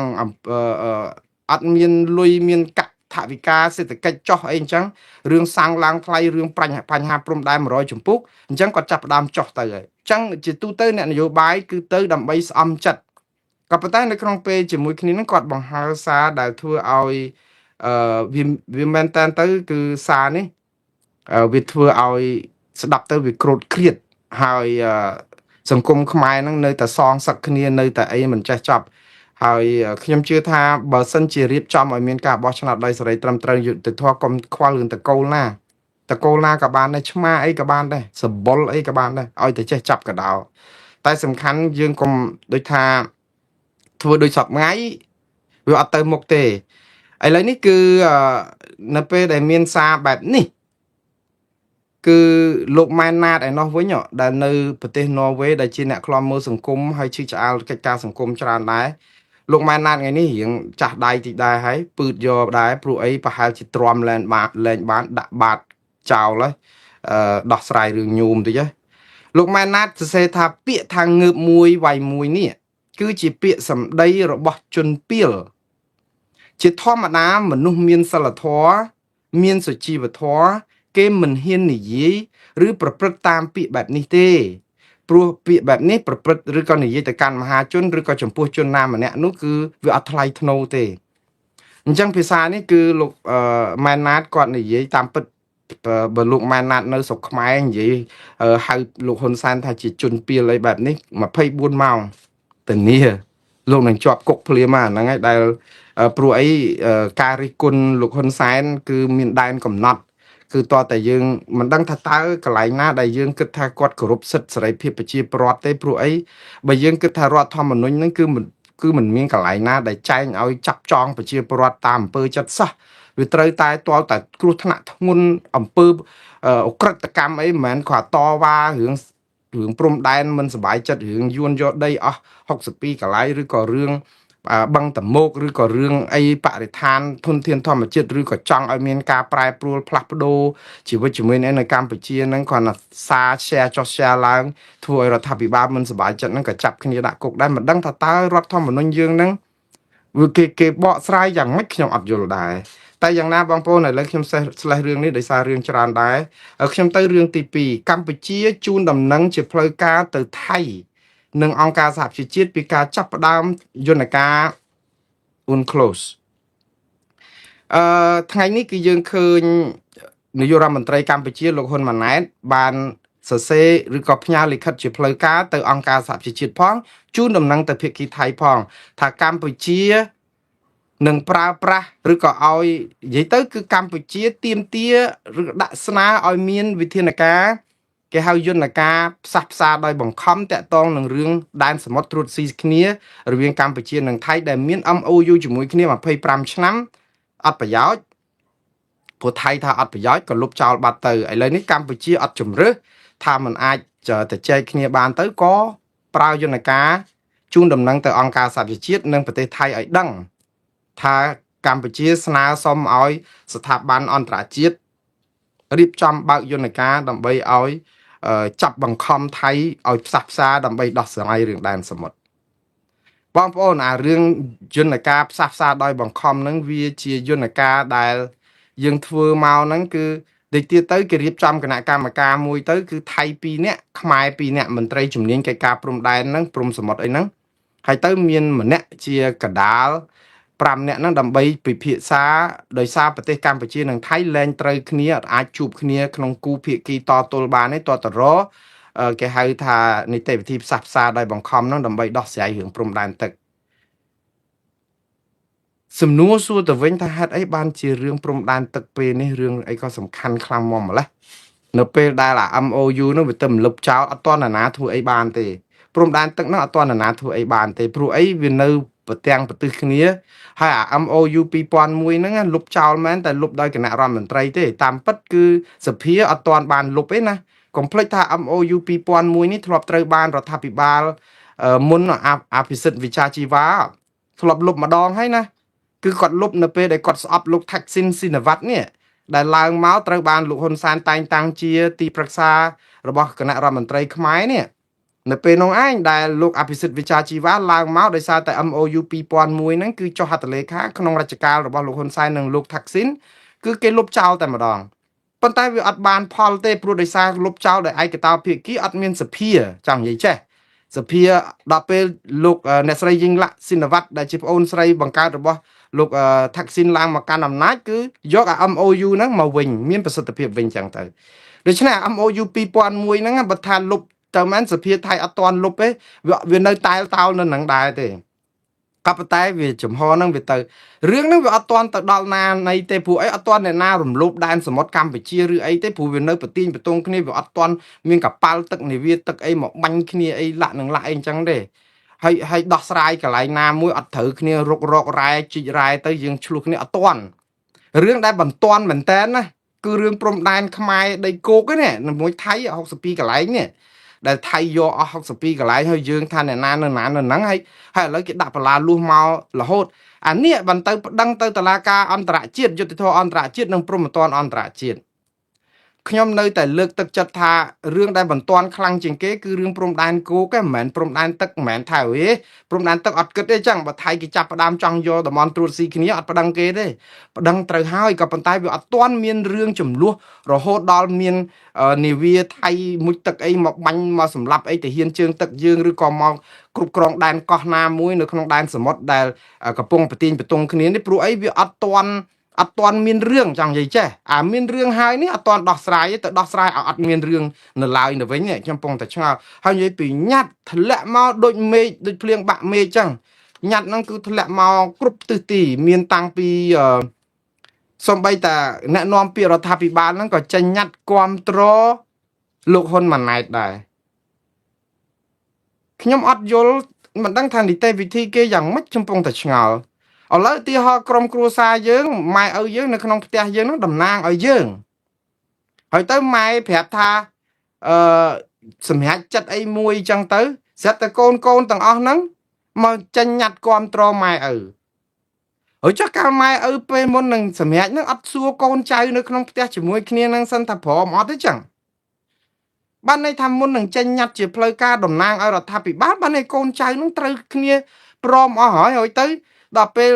S1: អត់មានលុយមានកាក់ថវិកាសេដ្ឋកិច្ចចុះអីអញ្ចឹងរឿងសាំងឡើងថ្លៃរឿងបញ្ហាបញ្ហាព្រំដែន100ចម្ពុះអញ្ចឹងគាត់ចាប់ផ្ដើមចុះទៅហើយអញ្ចឹងជាទូទៅអ្នកនយោបាយគឺទៅដើម្បីស្អំចិត្តក៏ប៉ុន្តែនៅក្នុងពេលជាមួយគ្នានឹងគាត់បង្ហើរសារដែលធ្វើឲ្យអឺវាវាមែនតានទៅគឺសារនេះវាធ្វើឲ្យស្ដាប់ទៅវាក្រោតគ្រៀតហើយសង្គមខ្មែរហ្នឹងនៅតែសងសឹកគ្នានៅតែអីមិនចេះចប់ហើយខ្ញុំជឿថាបើសិនជារៀបចំឲ្យមានការបោះឆ្នោតដោយសេរីត្រឹមត្រូវយុត្តិធម៌កុំខ្វល់រឿងតកូលណាតកូលណាក៏បានដែរឆ្មាអីក៏បានដែរសបុលអីក៏បានដែរឲ្យតែចេះចាប់កដោតែសំខាន់យើងកុំដូចថាធ្វើដូចសពថ្ងៃវាអត់ទៅមុខទេឥឡូវនេះគឺនៅពេលដែលមានសារបែបនេះគឺលោកម៉ែនណាតឯណោះវិញដែលនៅប្រទេសន័រវេដែលជាអ្នកឃ្លាំមើលសង្គមហើយឈឺឆ្អាលកិច្ចការសង្គមច្រើនដែរលោកម៉ែនណាតថ្ងៃនេះរៀងចាស់ដៃតិចដែរហើយពឺតយកដែរព្រោះអីប្រហែលជាទ្រាំលែងបានលែងបានដាក់បាតចោលហើយអឺដោះស្រាយរឿងញោមតិចហ៎លោកម៉ែនណាតសរសេរថាពាក្យថាងើបមួយវាយមួយនេះគឺជាពាក្យសម្ដីរបស់ជនពីលជាធម្មតាមនុស្សមានសិលធម៌មានសុជីវធម៌គេមិនហ៊ាននិយាយឬប្រព្រឹត្តតាមពាក្យបែបនេះទេព្រោះពាក្យបែបនេះប្រព្រឹត្តឬក៏និយាយទៅកាន់មហាជនឬក៏ចំពោះជនណាម្នាក់នោះគឺវាអត់ថ្លៃថ្នូរទេអញ្ចឹងភាសានេះគឺលោកម៉ែនណាតគាត់និយាយតាមពិតបើលោកម៉ែនណាតនៅស្រុកខ្មែរនិយាយហៅលោកហ៊ុនសែនថាជាជនពីលអីបែបនេះ24ម៉ោងធានាលោកនឹងជាប់គុកភ្លាមហ្នឹងហើយដែល ព្រោះអីការរិះគន់លោកហ៊ុនសែនគឺមានដែនកំណត់គឺតើតែយើងមិនដឹងថាតើកន្លែងណាដែលយើងគិតថាគាត់គោរពសិទ្ធិសេរីភាពប្រជាពលរដ្ឋទេព្រោះអីបើយើងគិតថារដ្ឋធម្មនុញ្ញហ្នឹងគឺមិនមានកន្លែងណាដែលចែងឲ្យចាប់ចងប្រជាពលរដ្ឋតាមអំពើចិត្តសោះវាត្រូវតែទាល់តែគ្រោះថ្នាក់ធ្ងន់អំពើអក្រិតកម្មអីមិនមែនគ្រាន់តវ៉ារឿងរឿងព្រំដែនមិនសบายចិត្តរឿងយួនយកដីអស់62កន្លែងឬក៏រឿងបឹងតមោកឬក៏រឿងអីបរិស្ថានធនធានធម្មជាតិឬក៏ចង់ឲ្យមានការប្រែប្រួលផ្លាស់ប្ដូរជីវិតជាមួយនៅកម្ពុជាហ្នឹងគ្រាន់តែសារ share ចុះ share ឡើងធ្វើឲ្យរដ្ឋាភិបាលមិនសប្បាយចិត្តហ្នឹងក៏ចាប់គ្នាដាក់គុកដែរមិនដឹងថាតើរដ្ឋធម្មនុញ្ញយើងហ្នឹងវាគេបកស្រាយយ៉ាងម៉េចខ្ញុំអត់យល់ដែរតែយ៉ាងណាបងប្អូនឥឡូវខ្ញុំសេះស្លេះរឿងនេះដោយសាររឿងច្រើនដែរខ្ញុំទៅរឿងទី2កម្ពុជាជូនដំណឹងជាផ្លូវការទៅថៃនិងអង្គការសហប្រជាជាតិពីការចាប់ផ្ដើមយន្តការ UNCLOS ថ្ងៃនេះគឺយើងឃើញនាយករដ្ឋមន្ត្រីកម្ពុជាលោកហ៊ុនម៉ាណែតបានសរសេរឬក៏ផ្ញើលិខិតជាផ្លូវការទៅអង្គការសហប្រជាជាតិផងជូនដំណឹងទៅភាគីថៃផងថាកម្ពុជានឹងប្រើប្រាស់ឬក៏ឲ្យនិយាយទៅគឺកម្ពុជាទៀមទាឬដាក់ស្នើឲ្យមានវិធានការគេហៅយន្តការផ្សះផ្សាដោយបង្ខំតាក់ទងនឹងរឿងដែនសមុទ្រត្រួតស៊ីគ្នារវាងកម្ពុជានិងថៃដែលមាន MOU ជាមួយគ្នា25ឆ្នាំអត់ប្រយោជន៍ព្រោះថៃថាអត់ប្រយោជន៍ក៏លុបចោលបាត់ទៅឥឡូវនេះកម្ពុជាអត់ជំរឿសថាมันអាចទៅចែកគ្នាបានទៅក៏ប្រើយន្តការជូនដំណឹងទៅអង្គការសហប្រជាជាតិនិងប្រទេសថៃឲ្យដឹងថាកម្ពុជាស្នើសុំឲ្យស្ថាប័នអន្តរជាតិរៀបចំបើកយន្តការដើម្បីឲ្យចាប់បង្ខំថៃឲ្យផ្សះផ្សាដើម្បីដោះស្រាយរឿងដែនសមុទ្របងប្អូនអារឿងយន្តការផ្សះផ្សាដោយបង្ខំហ្នឹងវាជាយន្តការដែលយើងធ្វើមកហ្នឹងគឺតិចទៀតទៅគេរៀបចំគណៈកម្មការមួយទៅគឺថៃ2នាក់ខ្មែរ2នាក់មន្ត្រីជំនាញកិច្ចការព្រំដែនហ្នឹងព្រំសមុទ្រអីហ្នឹងហើយទៅមានម្នាក់ជាកដាល5នាក់ហ្នឹងដើម្បីពិភាក្សាដោយសារប្រទេសកម្ពុជានិងថៃលែងត្រូវគ្នាអត់អាចជួបគ្នាក្នុងគូភាគីតទល់បានទេតតរគេហៅថានីតិវិធីផ្សះផ្សាដោយបង្ខំហ្នឹងដើម្បីដោះស្រាយរឿងព្រំដែនទឹកសំណួរសួរទៅវិញថាហេតុអីបានជារឿងព្រំដែនទឹកពេលនេះរឿងអីក៏សំខាន់ខ្លាំងមកម្លេះនៅពេលដែលអា MOU នោះវាទៅលុបចោលអត់ទាន់ណាធ្វើអីបានទេព្រំដែនទឹកនោះអត់ទាន់ណាធ្វើអីបានទេព្រោះអីវានៅប្រទាំងប្រទិសគ្នាហើយអា MOU 2001ហ្នឹងលុបចោលមែនតែលុបដោយគណៈរដ្ឋមន្ត្រីទេតាមពិតគឺសភាអត់ទាន់បានលុបទេណាកុំភ្លេចថា MOU 2001នេះធ្លាប់ត្រូវបានរដ្ឋាភិបាលមុនអភិសិទ្ធវិចាជីវ៉ាធ្លាប់លុបម្ដងហើយណាគឺគាត់លុបនៅពេលដែលគាត់ស្អប់លោកថាក់ស៊ីនស៊ីនវ៉ាត់នេះដែលឡើងមកត្រូវបានលោកហ៊ុនសែនតែងតាំងជាទីប្រឹក្សារបស់គណៈរដ្ឋមន្ត្រីខ្មែរនេះនៅពេលនោះឯងដែលលោកអភិសិទ្ធវិចាជីវ៉ាឡើងមកដោយសារតែ MOU 2001ហ្នឹងគឺចុះហត្ថលេខាក្នុងរជ្ជកាលរបស់លោកហ៊ុនសែននិងលោកថាក់ស៊ីនគឺគេលុបចោលតែម្ដងប៉ុន្តែវាអត់បានផលទេព្រោះដោយសារលុបចោលដោយឯកតោភាគីអត់មានសភាចង់និយាយចេះសភាដល់ពេលលោកអ្នកស្រីយីងឡាក់ស៊ីនវ៉ាត់ដែលជាប្អូនស្រីបង្កើតរបស់លោកថាក់ស៊ីនឡើងមកកាន់អំណាចគឺយកអា MOU ហ្នឹងមកវិញមានប្រសិទ្ធភាពវិញចឹងទៅដូច្នេះ MOU 2001ហ្នឹងបើថាលុបទៅមែនសភាថៃអត់ទាន់លុបទេវានៅតែលតោលនៅនឹងដែរទេក៏ប៉ុន្តែវាចំហហ្នឹងវាទៅរឿងហ្នឹងវាអត់ទាន់ទៅដល់ណាណីទេព្រោះអីអត់ទាន់អ្នកណារំលោភដែនសមុទ្រកម្ពុជាឬអីទេព្រោះវានៅប្រទៀងប្រទងគ្នាវាអត់ទាន់មានកប៉ាល់ទឹកនាវាទឹកអីមកបាញ់គ្នាអីលាក់នឹងលាក់អីអញ្ចឹងទេហើយហើយដោះស្រាយកន្លែងណាមួយអត់ត្រូវគ្នារុករករ៉ែជីករ៉ែទៅយើងឆ្លោះគ្នាអត់ទាន់រឿងដែលបន្ទាន់មែនតើណាគឺរឿងព្រំដែនខ្មែរដីគោកនេះមួយថៃ62កន្លែងនេះដែលថៃយកអស់62កន្លែងហើយយើងថាអ្នកណានៅណានៅហ្នឹងហើយហើយឥឡូវគេដាក់បលាលួសមករហូតអានេះបានទៅប្តឹងទៅតុលាការអន្តរជាតិយុត្តិធម៌អន្តរជាតិនិងព្រហ្មទណ្ឌអន្តរជាតិខ្ញុំនៅតែលើកទឹកចិត្តថារឿងដែលបន្ទាន់ខ្លាំងជាងគេគឺរឿងព្រំដែនគោកឯងមិនមែនព្រំដែនទឹកមិនមែនថាអេព្រំដែនទឹកអត់គិតទេចឹងបើថៃគេចាប់ផ្ដើមចង់យកតំបន់ត្រួតស៊ីគ្នាអត់ប្តឹងគេទេប្តឹងត្រូវហើយក៏ប៉ុន្តែវាអត់ទាន់មានរឿងចំនួនរហូតដល់មាននាវាថៃមុជទឹកអីមកបាញ់មកសម្លាប់អីទៅហ៊ានជើងទឹកយើងឬក៏មកគ្រប់គ្រងដែនកោះណាមួយនៅក្នុងដែនសមុទ្រដែលកំពុងប្រទៀងប្រទង់គ្នានេះព្រោះអីវាអត់ទាន់អត់ទាន់មានរឿងចង់និយាយចេះអាមានរឿងហើយនេះអត់ទាន់ដោះស្រាយទេទៅដោះស្រាយឲ្យអត់មានរឿងនៅឡើយទៅវិញនេះខ្ញុំកំពុងតែឆ្ងល់ហើយនិយាយពីញាត់ធ្លាក់មកដូចមេឃដូចភ្លៀងបាក់មេឃចឹង ញត្តិហ្នឹងគឺធ្លាក់មកគ្រប់ទិសទី មានតាំងពីអឺសំបីតាអ្នកនាំពាក្យរដ្ឋាភិបាលហ្នឹងក៏ចេញញត្តិគាំទ្រលោកហ៊ុនម៉ាណែតដែរខ្ញុំអត់យល់មិនដឹងថានីតិវិធីគេយ៉ាងម៉េចខ្ញុំកំពុងតែឆ្ងល់ឥឡូវឧទាហរណ៍ក្រុមគ្រួសារយើងម៉ែឪយើងនៅក្នុងផ្ទះយើងហ្នឹងតំណាងឲ្យយើងហើយទៅម៉ែប្រាប់ថាអឺសម្រាប់ចិត្តអីមួយអញ្ចឹងទៅស្រាប់តែកូនកូនទាំងអស់ហ្នឹងមកចេញញត្តិគាំទ្រម៉ែឪហើយចុះកាលម៉ែឪពេលមុននឹងសម្រាប់ហ្នឹងអត់សួរកូនចៅនៅក្នុងផ្ទះជាមួយគ្នាហ្នឹងសិនថាព្រមអត់ទេចឹងបានន័យថាមុននឹងចេញញត្តិជាផ្លូវការតំណាងឲ្យរដ្ឋាភិបាលបានន័យកូនចៅហ្នឹងត្រូវគ្នាព្រមអស់ហើយហើយទៅដល់ពេល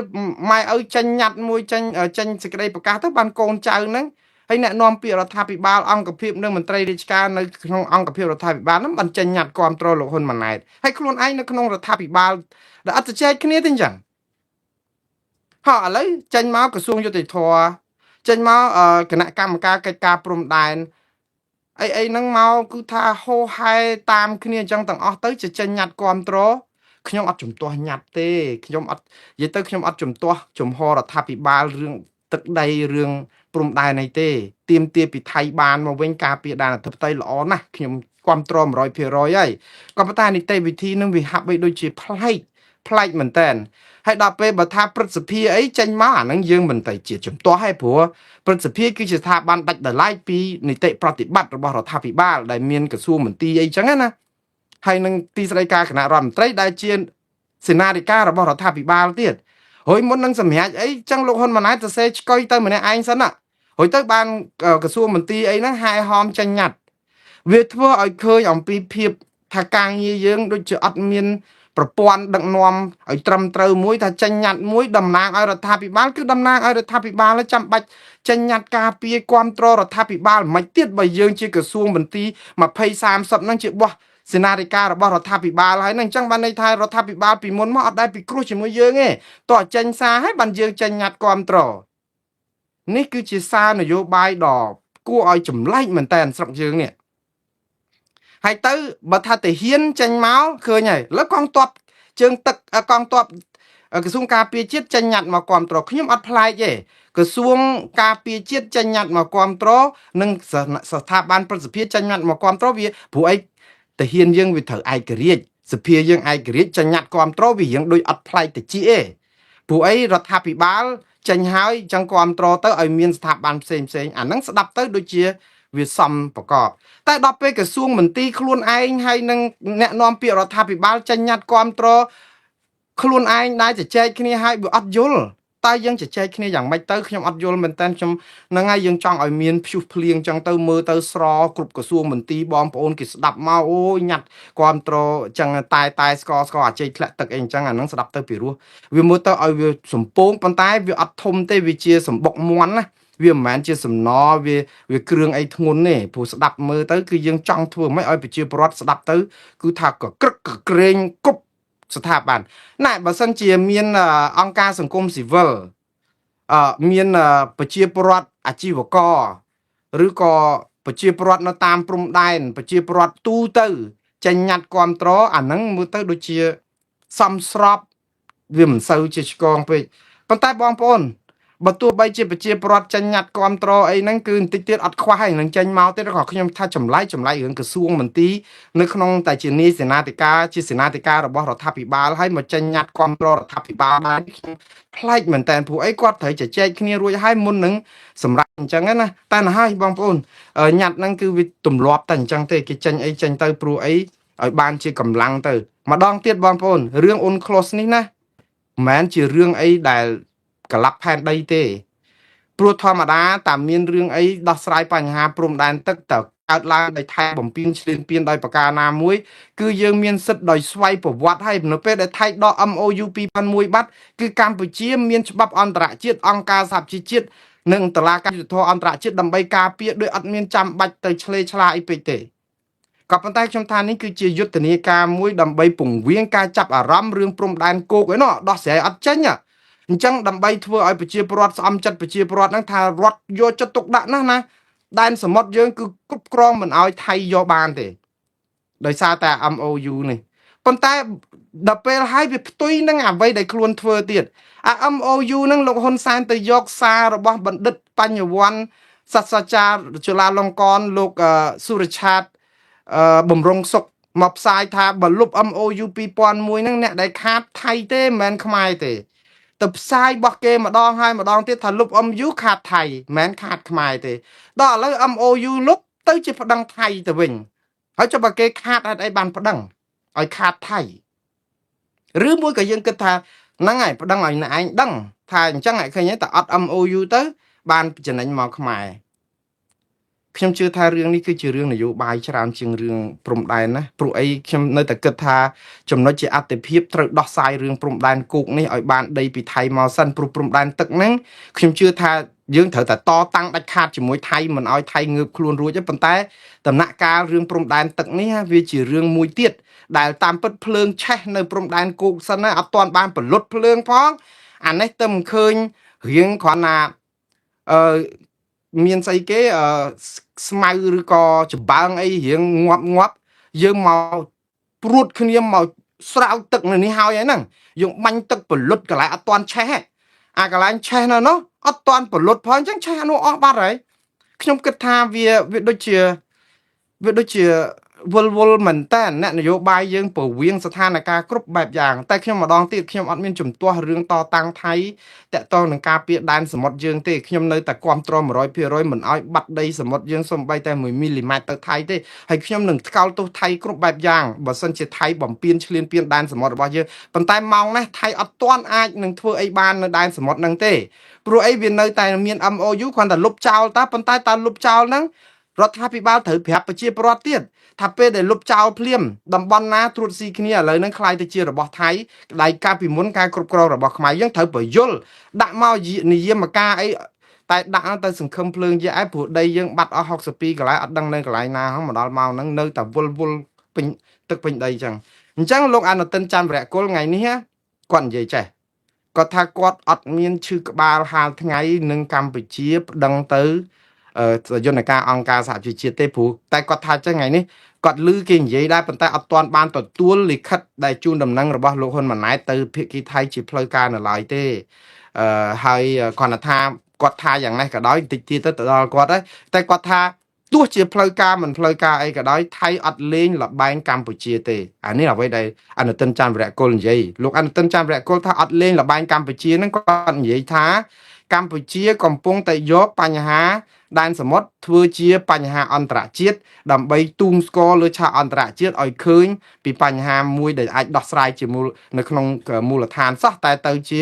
S1: ម៉ែឪចេញញត្តិមួយចេញចេញសេចក្តីប្រកាសទៅបានកូនចៅហ្នឹងហើយអ្នកនាំពាក្យរដ្ឋាភិបាលអង្គភាពនិងមន្ត្រីរាជការនៅក្នុងអង្គភាពរដ្ឋាភិបាលហ្នឹងបានចេញញត្តិគាំទ្រលោកហ៊ុនម៉ាណែតហើយខ្លួនឯងនៅក្នុងរដ្ឋាភិបាលដែលអត់ជជែកគ្នាទេអញ្ចឹងហោះឥឡូវចេញមកក្រសួងយុតិធធចេញមកគណៈកម្មការកិច្ចការព្រំដែនអីអីហ្នឹងមកគឺថាហោហែតាមគ្នាអញ្ចឹងទាំងអស់ទៅជាចេញញត្តិគាំទ្រខ្ញុំអត់ជំទាស់ញត្តិទេខ្ញុំអត់និយាយទៅខ្ញុំអត់ជំទាស់ជំហររដ្ឋាភិបាលរឿងទឹកដីរឿងព្រំដែនអីទេទៀមទាពីថៃបានមកវិញការពារដែនអធិបតេយ្យល្អណាស់ខ្ញុំគ្រប់គ្រង100%ហើយក៏ប៉ុន្តែនីតិវិធីនឹងវាហាក់បីដូចជាប្លែកប្លែកមែនតើហើយដល់ពេលបើថាព្រឹទ្ធសភាអីចេញមកអាហ្នឹងយើងមិនទៅជាជំទាស់ហើយព្រោះព្រឹទ្ធសភាគឺជាស្ថាប័នដាច់ដោយឡែកពីនីតិប្រតិបត្តិរបស់រដ្ឋាភិបាលដែលមានក្រសួងមន្ទីរអីចឹងណាហើយនឹងទីស្តីការគណៈរដ្ឋមន្ត្រីដែលជាសេនាធិការរបស់រដ្ឋាភិបាលទៀតហើយមុននឹងសម្រេចអីចឹងលោកហ៊ុនម៉ាណែតសរសេរឆ្កុយទៅម្នាក់ឯងសិនណាហើយទៅបានក្រសួងមន្ទីរអីហ្នឹងហែហោមចេញញត្តិវាធ្វើឲ្យឃើញអំពីភាពថាការងារយើងដូចជាអត់មានប្រព័ន្ធដឹកនាំឲ្យត្រឹមត្រូវមួយថាចេញញត្តិមួយតំណាងឲ្យរដ្ឋាភិបាលគឺតំណាងឲ្យរដ្ឋាភិបាលចាំបាច់ចេញញត្តិការពារគ្រប់គ្រងរដ្ឋាភិបាលមិនទៀតបើយើងជាក្រសួងមន្ទីរ20 30ហ្នឹងជាបោះសេនាធិការរបស់រដ្ឋាភិបាលហើយនឹងអញ្ចឹងបានន័យថារដ្ឋាភិបាលពីមុនមកអត់ដែលពិគ្រោះជាមួយយើងទេតោះចេញសារហើយបានយើងចេញញត្តិគ្រប់គ្រងនេះគឺជាសារនយោបាយដ៏គួរឲ្យចម្លែកមែនតើស្រុកយើងនេះហើយទៅបើថាទាហានចេញមកឃើញហើយលើកងទ័ពជើងទឹកកងទ័ពក្រសួងការពារជាតិចេញញត្តិមកគ្រប់គ្រងខ្ញុំអត់ប្លែកទេក្រសួងការពារជាតិចេញញត្តិមកគ្រប់គ្រងនិងស្ថាប័នប្រសិទ្ធភាពចេញញត្តិមកគ្រប់គ្រងវាព្រោះអីទាហានយើងវាត្រូវឯករាជ្យសភាយើងឯករាជ្យចេញញត្តិគ្រប់គ្រងវារៀងដូចអត់ប្លែកតិចទេព្រោះអីរដ្ឋាភិបាលចេញហើយចឹងគ្រប់គ្រងទៅឲ្យមានស្ថាប័នផ្សេងផ្សេងអាហ្នឹងស្ដាប់ទៅដូចជាវាសមប្រកបតែដល់ពេលក្រសួងមន្ទីរខ្លួនឯងហើយនឹងអ្នកនាំពាក្យរដ្ឋាភិបាលចេញញត្តិគ្រប់គ្រងខ្លួនឯងដែលជជែកគ្នាហើយវាអត់យល់តើយើងជជែកគ្នាយ៉ាងម៉េចទៅខ្ញុំអត់យល់មែនតើខ្ញុំហ្នឹងហើយយើងចង់ឲ្យមានព្យុះភ្លៀងចឹងទៅមើលទៅស្រគ្រប់ក្រសួងមន្ទីរបងប្អូនគេស្ដាប់មកអូយញ៉ាត់គ្រប់ត្រចឹងតែតែស្កស្កអាជ័យធ្លាក់ទឹកអីចឹងអាហ្នឹងស្ដាប់ទៅពីរោះវាមើលទៅឲ្យវាសំពងប៉ុន្តែវាអត់ធំទេវាជាសម្បុកមន់ណាវាមិនមែនជាសំណវាវាគ្រឿងអីធ្ងន់ទេព្រោះស្ដាប់មើលទៅគឺយើងចង់ធ្វើមិនឲ្យប្រជាពលរដ្ឋស្ដាប់ទៅគឺថាកក្រឹកកក្រែងគ្រប់ស្ថាប័នណែបើសិនជាមានអង្គការសង្គមស៊ីវិលអឺមានប្រជាពលរដ្ឋអាជីវករឬក៏ប្រជាពលរដ្ឋនៅតាមព្រំដែនប្រជាពលរដ្ឋទូទៅចេញញត្តិគាំទ្រអាហ្នឹងមើលទៅដូចជាសំស្របវាមិនសូវជាឆ្កងពេកប៉ុន្តែបងប្អូនបើទោះបីជាប្រជាពលរដ្ឋចេញញត្តិគាំទ្រអីហ្នឹងគឺបន្តិចទៀតអត់ខ្វះហើយនឹងចេញមកទៀតក៏ខ្ញុំថាចម្លែកចម្លែករឿងក្រសួងមន្ទីរនៅក្នុងតែជានាយសេនាធិការជាសេនាធិការរបស់រដ្ឋាភិបាលហើយមកចេញញត្តិគាំទ្ររដ្ឋាភិបាលដែរខ្ញុំប្លែកមែនតើព្រោះអីគាត់ត្រូវជជែកគ្នារួចហើយមុននឹងសម្រាប់អញ្ចឹងណាតែណាហើយបងប្អូនញត្តិហ្នឹងគឺវាទម្លាប់តែអញ្ចឹងទេគេចេញអីចេញទៅព្រោះអីឲ្យបានជាកម្លាំងទៅម្ដងទៀតបងប្អូនរឿង UNCLOS នេះណាមិនមែនជារឿងអីដែលក្លាប់ផែនដីទេព្រោះធម្មតាតាមមានរឿងអីដោះស្រាយបញ្ហាព្រំដែនទឹកតើកើតឡើងដោយថៃបំពេញឈ្លានពានដោយប្រការណាមួយគឺយើងមានសិទ្ធិដោយស្វ័យប្រវត្តិហើយនៅពេលដែលថៃដក MOU 2001បាត់គឺកម្ពុជាមានច្បាប់អន្តរជាតិអង្គការសហប្រជាជាតិនិងតុលាការយុត្តិធម៌អន្តរជាតិដើម្បីការពារដោយអត់មានចាំបាច់ទៅឆ្លេឆ្លាអីពេកទេក៏ប៉ុន្តែខ្ញុំថានេះគឺជាយុទ្ធនាការមួយដើម្បីពង្វៀងការចាប់អារម្មណ៍រឿងព្រំដែនគោកឯណោះដោះស្រាយអត់ចេញអញ្ចឹងដើម្បីធ្វើឲ្យប្រជាពលរដ្ឋស្អំចិត្តប្រជាពលរដ្ឋហ្នឹងថារដ្ឋយកចិត្តទុកដាក់ណាស់ណាដែនសមុទ្រយើងគឺគ្រប់គ្រងមិនឲ្យថៃយកបានទេដោយសារតែ MOU នេះ ប៉ុន្តែដល់ពេលហើយវាផ្ទុយនឹងអ្វីដែលខ្លួនធ្វើទៀតអា MOU ហ្នឹងលោកហ៊ុនសែនទៅយកសាររបស់បណ្ឌិតបញ្ញវន្តសាស្ត្រាចារ្យจุលាលង្កនលោកសុរឆាតបំរុងសុកមកផ្សាយថាបើលុប MOU 2001ហ្នឹងអ្នកដែលខាតថៃទេមិនមែនខ្មែរទេទៅផ្សាយរបស់គេម្ដងហើយម្ដងទៀតថាលុប MU ខាតថៃមិនមែនខាតខ្មែរទេដល់ឥឡូវ MOU លុបទៅជាប្តឹងថៃទៅវិញហើយចុះបើគេខាតហេតុអីបានប្តឹងឲ្យខាតថៃឬមួយក៏យើងគិតថាហ្នឹងហើយប្តឹងឲ្យអ្នកឯងដឹងថាអញ្ចឹងឲ្យឃើញតែអត់ MOU ទៅបានចំណេញមកខ្មែរខ្ញុំជឿថារឿងនេះគឺជារឿងនយោបាយច្រើនជាងរឿងព្រំដែនណាព្រោះអីខ្ញុំនៅតែគិតថាចំណុចជាអតិភិបត្រូវដោះស្រាយរឿងព្រំដែនគោកនេះឲ្យបានដីពីថៃមកសិនព្រោះព្រំដែនទឹកហ្នឹងខ្ញុំជឿថាយើងត្រូវតែតតាំងដាច់ខាតជាមួយថៃមិនឲ្យថៃងើបខ្លួនរួចទេប៉ុន្តែដំណាក់កាលរឿងព្រំដែនទឹកនេះវាជារឿងមួយទៀតដែលតាមពិតភ្លើងឆេះនៅព្រំដែនគោកសិនណាអត់ទាន់បានពលុតភ្លើងផងអានេះទៅមិនឃើញរៀងគ្រាន់ណាអឺមានស្អីគេអឺស្មៅឬក៏ចម្បើងអីរៀងងាប់ងាប់យើងមកព្រួតគ្នាមកស្រោចទឹកនៅនេះហើយហ្នឹងយើងបាញ់ទឹកពលុតកន្លែងអត់ទាន់ឆេះអាកន្លែងឆេះនៅនោះអត់ទាន់ពលុតផងអញ្ចឹងឆេះអានោះអស់បាត់ហើយខ្ញុំគិតថាវាវាដូចជាវាដូចជាវល់វល់មែនតើអ្នកនយោបាយយើងពវៀងស្ថានភាពគ្រប់បែបយ៉ាងតែខ្ញុំម្ដងទៀតខ្ញុំអត់មានជំទាស់រឿងតតាំងថៃតាក់ទងនឹងការពារដែនសមុទ្រយើងទេខ្ញុំនៅតែគ្រប់គ្រង100%មិនឲ្យបាត់ដីសមុទ្រយើងសំបីតែ1មីលីម៉ែត្រទៅថៃទេហើយខ្ញុំនឹងថ្កោលទោសថៃគ្រប់បែបយ៉ាងបើសិនជាថៃបំពេញឈ្លានពានដែនសមុទ្ររបស់យើងប៉ុន្តែម៉ោងនេះថៃអត់ទាន់អាចនឹងធ្វើអីបាននៅដែនសមុទ្រហ្នឹងទេព្រោះអីវានៅតែមាន MOU គ្រាន់តែលុបចោលតាប៉ុន្តែតើលុបចោលហ្នឹងរដ្ឋាភិបាលត្រូវប្រាប់ប្រជាពលរដ្ឋទៀតថាពេលដែលលុបចោលភ្លាមតំបន់ណាត្រួតស៊ីគ្នាឥឡូវហ្នឹងក្លាយទៅជារបស់ថៃដៃកាលពីមុនការគ្រប់គ្រងរបស់ខ្មែរយើងត្រូវបញ្យលដាក់មកនិយមការអីតែដាក់ទៅសង្ឃឹមភ្លើងយៈឯព្រោះដីយើងបាត់អស់62កន្លែងអត់ដឹងនៅកន្លែងណាហ្នឹងមកដល់ម៉ោងហ្នឹងនៅតែវល់វល់ពេញទឹកពេញដីអញ្ចឹងអញ្ចឹងលោកអនុទិនច័ន្ទវរៈគុលថ្ងៃនេះគាត់និយាយចេះគាត់ថាគាត់អត់មានឈឺក្បាលហាលថ្ងៃនឹងកម្ពុជាប្តឹងទៅយន្តការអង្គការសហប្រជាជាតិទេព្រោះតែគាត់ថាចឹងថ្ងៃនេះគាត់ឮគេនិយាយដែរប៉ុន្តែអត់ទាន់បានទទួលលិខិតដែលជូនដំណឹងរបស់លោកហ៊ុនម៉ាណែតទៅភាគីថៃជាផ្លូវការនៅឡើយទេអឺហើយគាត់ថាគាត់ថាយ៉ាងនេះក៏ដោយបន្តិចទៀតទៅដល់គាត់ដែរតែគាត់ថាទោះជាផ្លូវការមិនផ្លូវការអីក៏ដោយថៃអត់លេងលបែងកម្ពុជាទេអានេះអ្វីដែលអនុទិនច័ន្ទវរៈគុលនិយាយលោកអនុទិនច័ន្ទវរៈគុលថាអត់លេងលបែងកម្ពុជាហ្នឹងគាត់និយាយថាកម្ពុជាកំពុងតែយកបញ្ហាដែនសមុទ្រធ្វើជាបញ្ហាអន្តរជាតិដើម្បីទូងស្គរលើឆាកអន្តរជាតិឲ្យឃើញពីបញ្ហាមួយដែលអាចដោះស្រាយជាមូលនៅក្នុងមូលដ្ឋានសោះតែទៅជា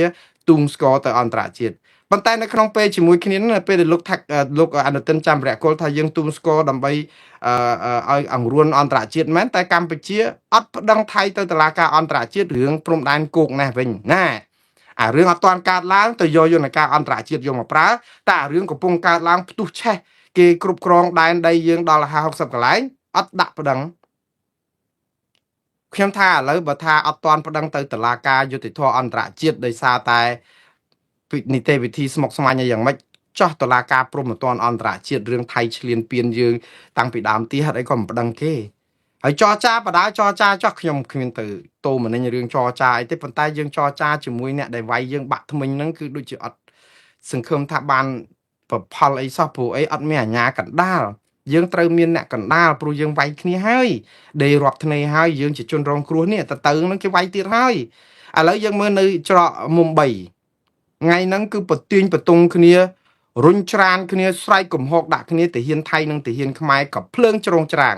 S1: ទូងស្គរទៅអន្តរជាតិប៉ុន្តែនៅក្នុងពេលជាមួយគ្នានោះពេលដែលលោកថាលោកអនុទិនច័ន្ទវរៈគុលថាយើងទូងស្គរដើម្បីឲ្យអង្រួនអន្តរជាតិមែនតែកម្ពុជាអត់ប្តឹងថៃទៅតុលាការអន្តរជាតិរឿងព្រំដែនគោកនេះវិញណាអារឿងអត់ទាន់កើតឡើងទៅយកយន្តការអន្តរជាតិយកមកប្រើតែអារឿងកំពុងកើតឡើងផ្ទុះឆេះគេគ្រប់គ្រងដែនដីយើងដល់50 60កន្លែងអត់ដាក់ប្តឹងខ្ញុំថាឥឡូវបើថាអត់ទាន់ប្តឹងទៅតុលាការយុត្តិធម៌អន្តរជាតិដោយសារតែនីតិវិធីស្មុគស្មាញអីយ៉ាងម៉េចចោះតុលាការព្រហ្មទណ្ឌអន្តរជាតិរឿងថៃឈ្លានពានយើងតាំងពីដើមទីហេតុអីក៏មិនប្តឹងគេហើយចរចាបដាចរចាចោះខ្ញុំគ្មានទៅតោមនិញរឿងចរចាអីទេប៉ុន្តែយើងចរចាជាមួយអ្នកដែលវាយយើងបាក់ថ្មិញហ្នឹងគឺដូចជាអត់សង្ឃឹមថាបានប្រផលអីសោះព្រោះអីអត់មានអាញាកណ្ដាលយើងត្រូវមានអ្នកកណ្ដាលព្រោះយើងវាយគ្នាហើយដេរាប់ធ្នេហើយយើងជាជនរងគ្រោះនេះទៅហ្នឹងគេវាយទៀតហើយឥឡូវយើងមើលនៅច្រកមុំ3ថ្ងៃហ្នឹងគឺប្រទៀងប្រទង់គ្នារុញច្រានគ្នាស្រែកកំហកដាក់គ្នាទាហានថៃនិងទាហានខ្មែរក៏ភ្លើងជ្រងច្រាង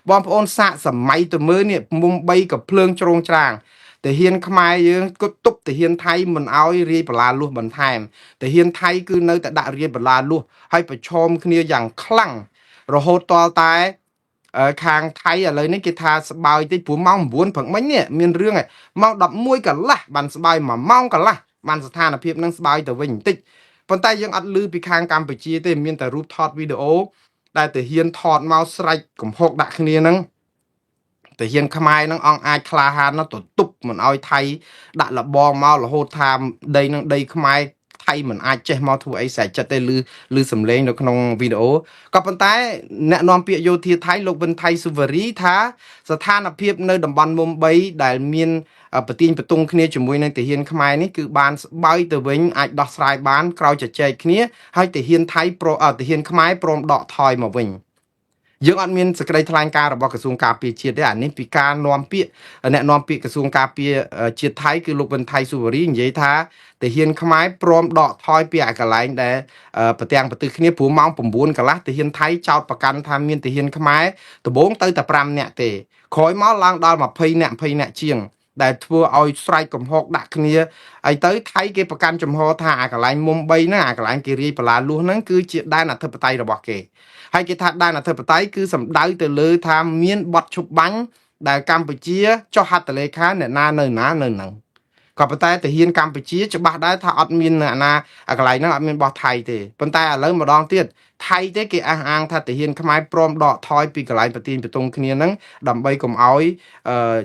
S1: បងប្អូនសាកសម័យទៅមើលនេះមុំ3ក៏ភ្លើងជ្រងច្រាងទាហានខ្មែរយើងក៏ទប់ទាហានថៃមិនអោយរាយបន្លាលួសបន្ថែមទាហានថៃគឺនៅតែដាក់រាយបន្លាលួសហើយប្រឈមគ្នាយ៉ាងខ្លាំងរហូតតលតែខាងថៃឥឡូវនេះគេថាស្បើយតិចព្រោះម៉ោង9ព្រឹកមិញនេះមានរឿងម៉ោង11កន្លះបានស្បើយ1ម៉ោងកន្លះបានស្ថានភាពនឹងស្បើយទៅវិញបន្តិចប៉ុន្តែយើងអត់ឮពីខាងកម្ពុជាទេមានតែរូបថតវីដេអូដែលទាហានថតមកស្រែកកំហុកដាក់គ្នាហ្នឹងទាហានខ្មែរហ្នឹងអង្គអាចក្លាហានណាស់ទៅទប់មិនឲ្យថៃដាក់លបងមករហូតថាដីនឹងដីខ្មែរ ថៃមិនអាចចេះមកធ្វើអីស្រែកចិត្តទេឬឬសំឡេងនៅក្នុងវីដេអូក៏ប៉ុន្តែអ្នកនាំពាក្យយោធាថៃលោកវិនថៃសុវរីថាស្ថានភាពនៅតំបន់មុំ3ដែលមានប្រទៀងប្រទង់គ្នាជាមួយនឹងទាហានខ្មែរនេះគឺបានស្បើយទៅវិញអាចដោះស្រាយបានក្រោយជជែកគ្នាហើយទាហានថៃប្រទាហានខ្មែរព្រមដកថយមកវិញយើងអត់មានសេចក្តីថ្លែងការណ៍របស់ក្រសួងការពារជាតិទេអានេះពីការនាំពាក្យអ្នកនាំពាក្យក្រសួងការពារជាតិថៃគឺលោកវិនថៃសុវរីនិយាយថាទាហានខ្មែរព្រមដកថយពីអាកន្លែងដែលប្រទាំងប្រទិសគ្នាព្រោះម៉ោង9កន្លះទាហានថៃចោទប្រកាន់ថាមានទាហានខ្មែរដំបូងទៅតែ5នាក់ទេក្រោយមកឡើងដល់20នាក់20នាក់ជាងដែលធ្វើឲ្យស្រែកកំហកដាក់គ្នាហើយទៅថៃគេប្រកាន់ចំហថាអាកន្លែងមុំ3ហ្នឹងអាកន្លែងគេរាយបលាលួសហ្នឹងគឺជាដែនអធិបតេយ្យរបស់គេហើយគេថាដែនអធិបតេយ្យគឺសំដៅទៅលើថាមានបទឈប់បាញ់ដែលកម្ពុជាចុះហត្ថលេខាអ្នកណានៅណានៅហ្នឹងក៏ប៉ុន្តែទាហានកម្ពុជាច្បាស់ដែរថាអត់មានអ្នកណាកន្លែងហ្នឹងអត់មានបោះថៃទេប៉ុន្តែឥឡូវម្ដងទៀតថៃទេគេអះអាងថាទាហានខ្មែរព្រមដកថយពីកន្លែងប្រទៀងប្រទងគ្នាហ្នឹងដើម្បីកុំឲ្យ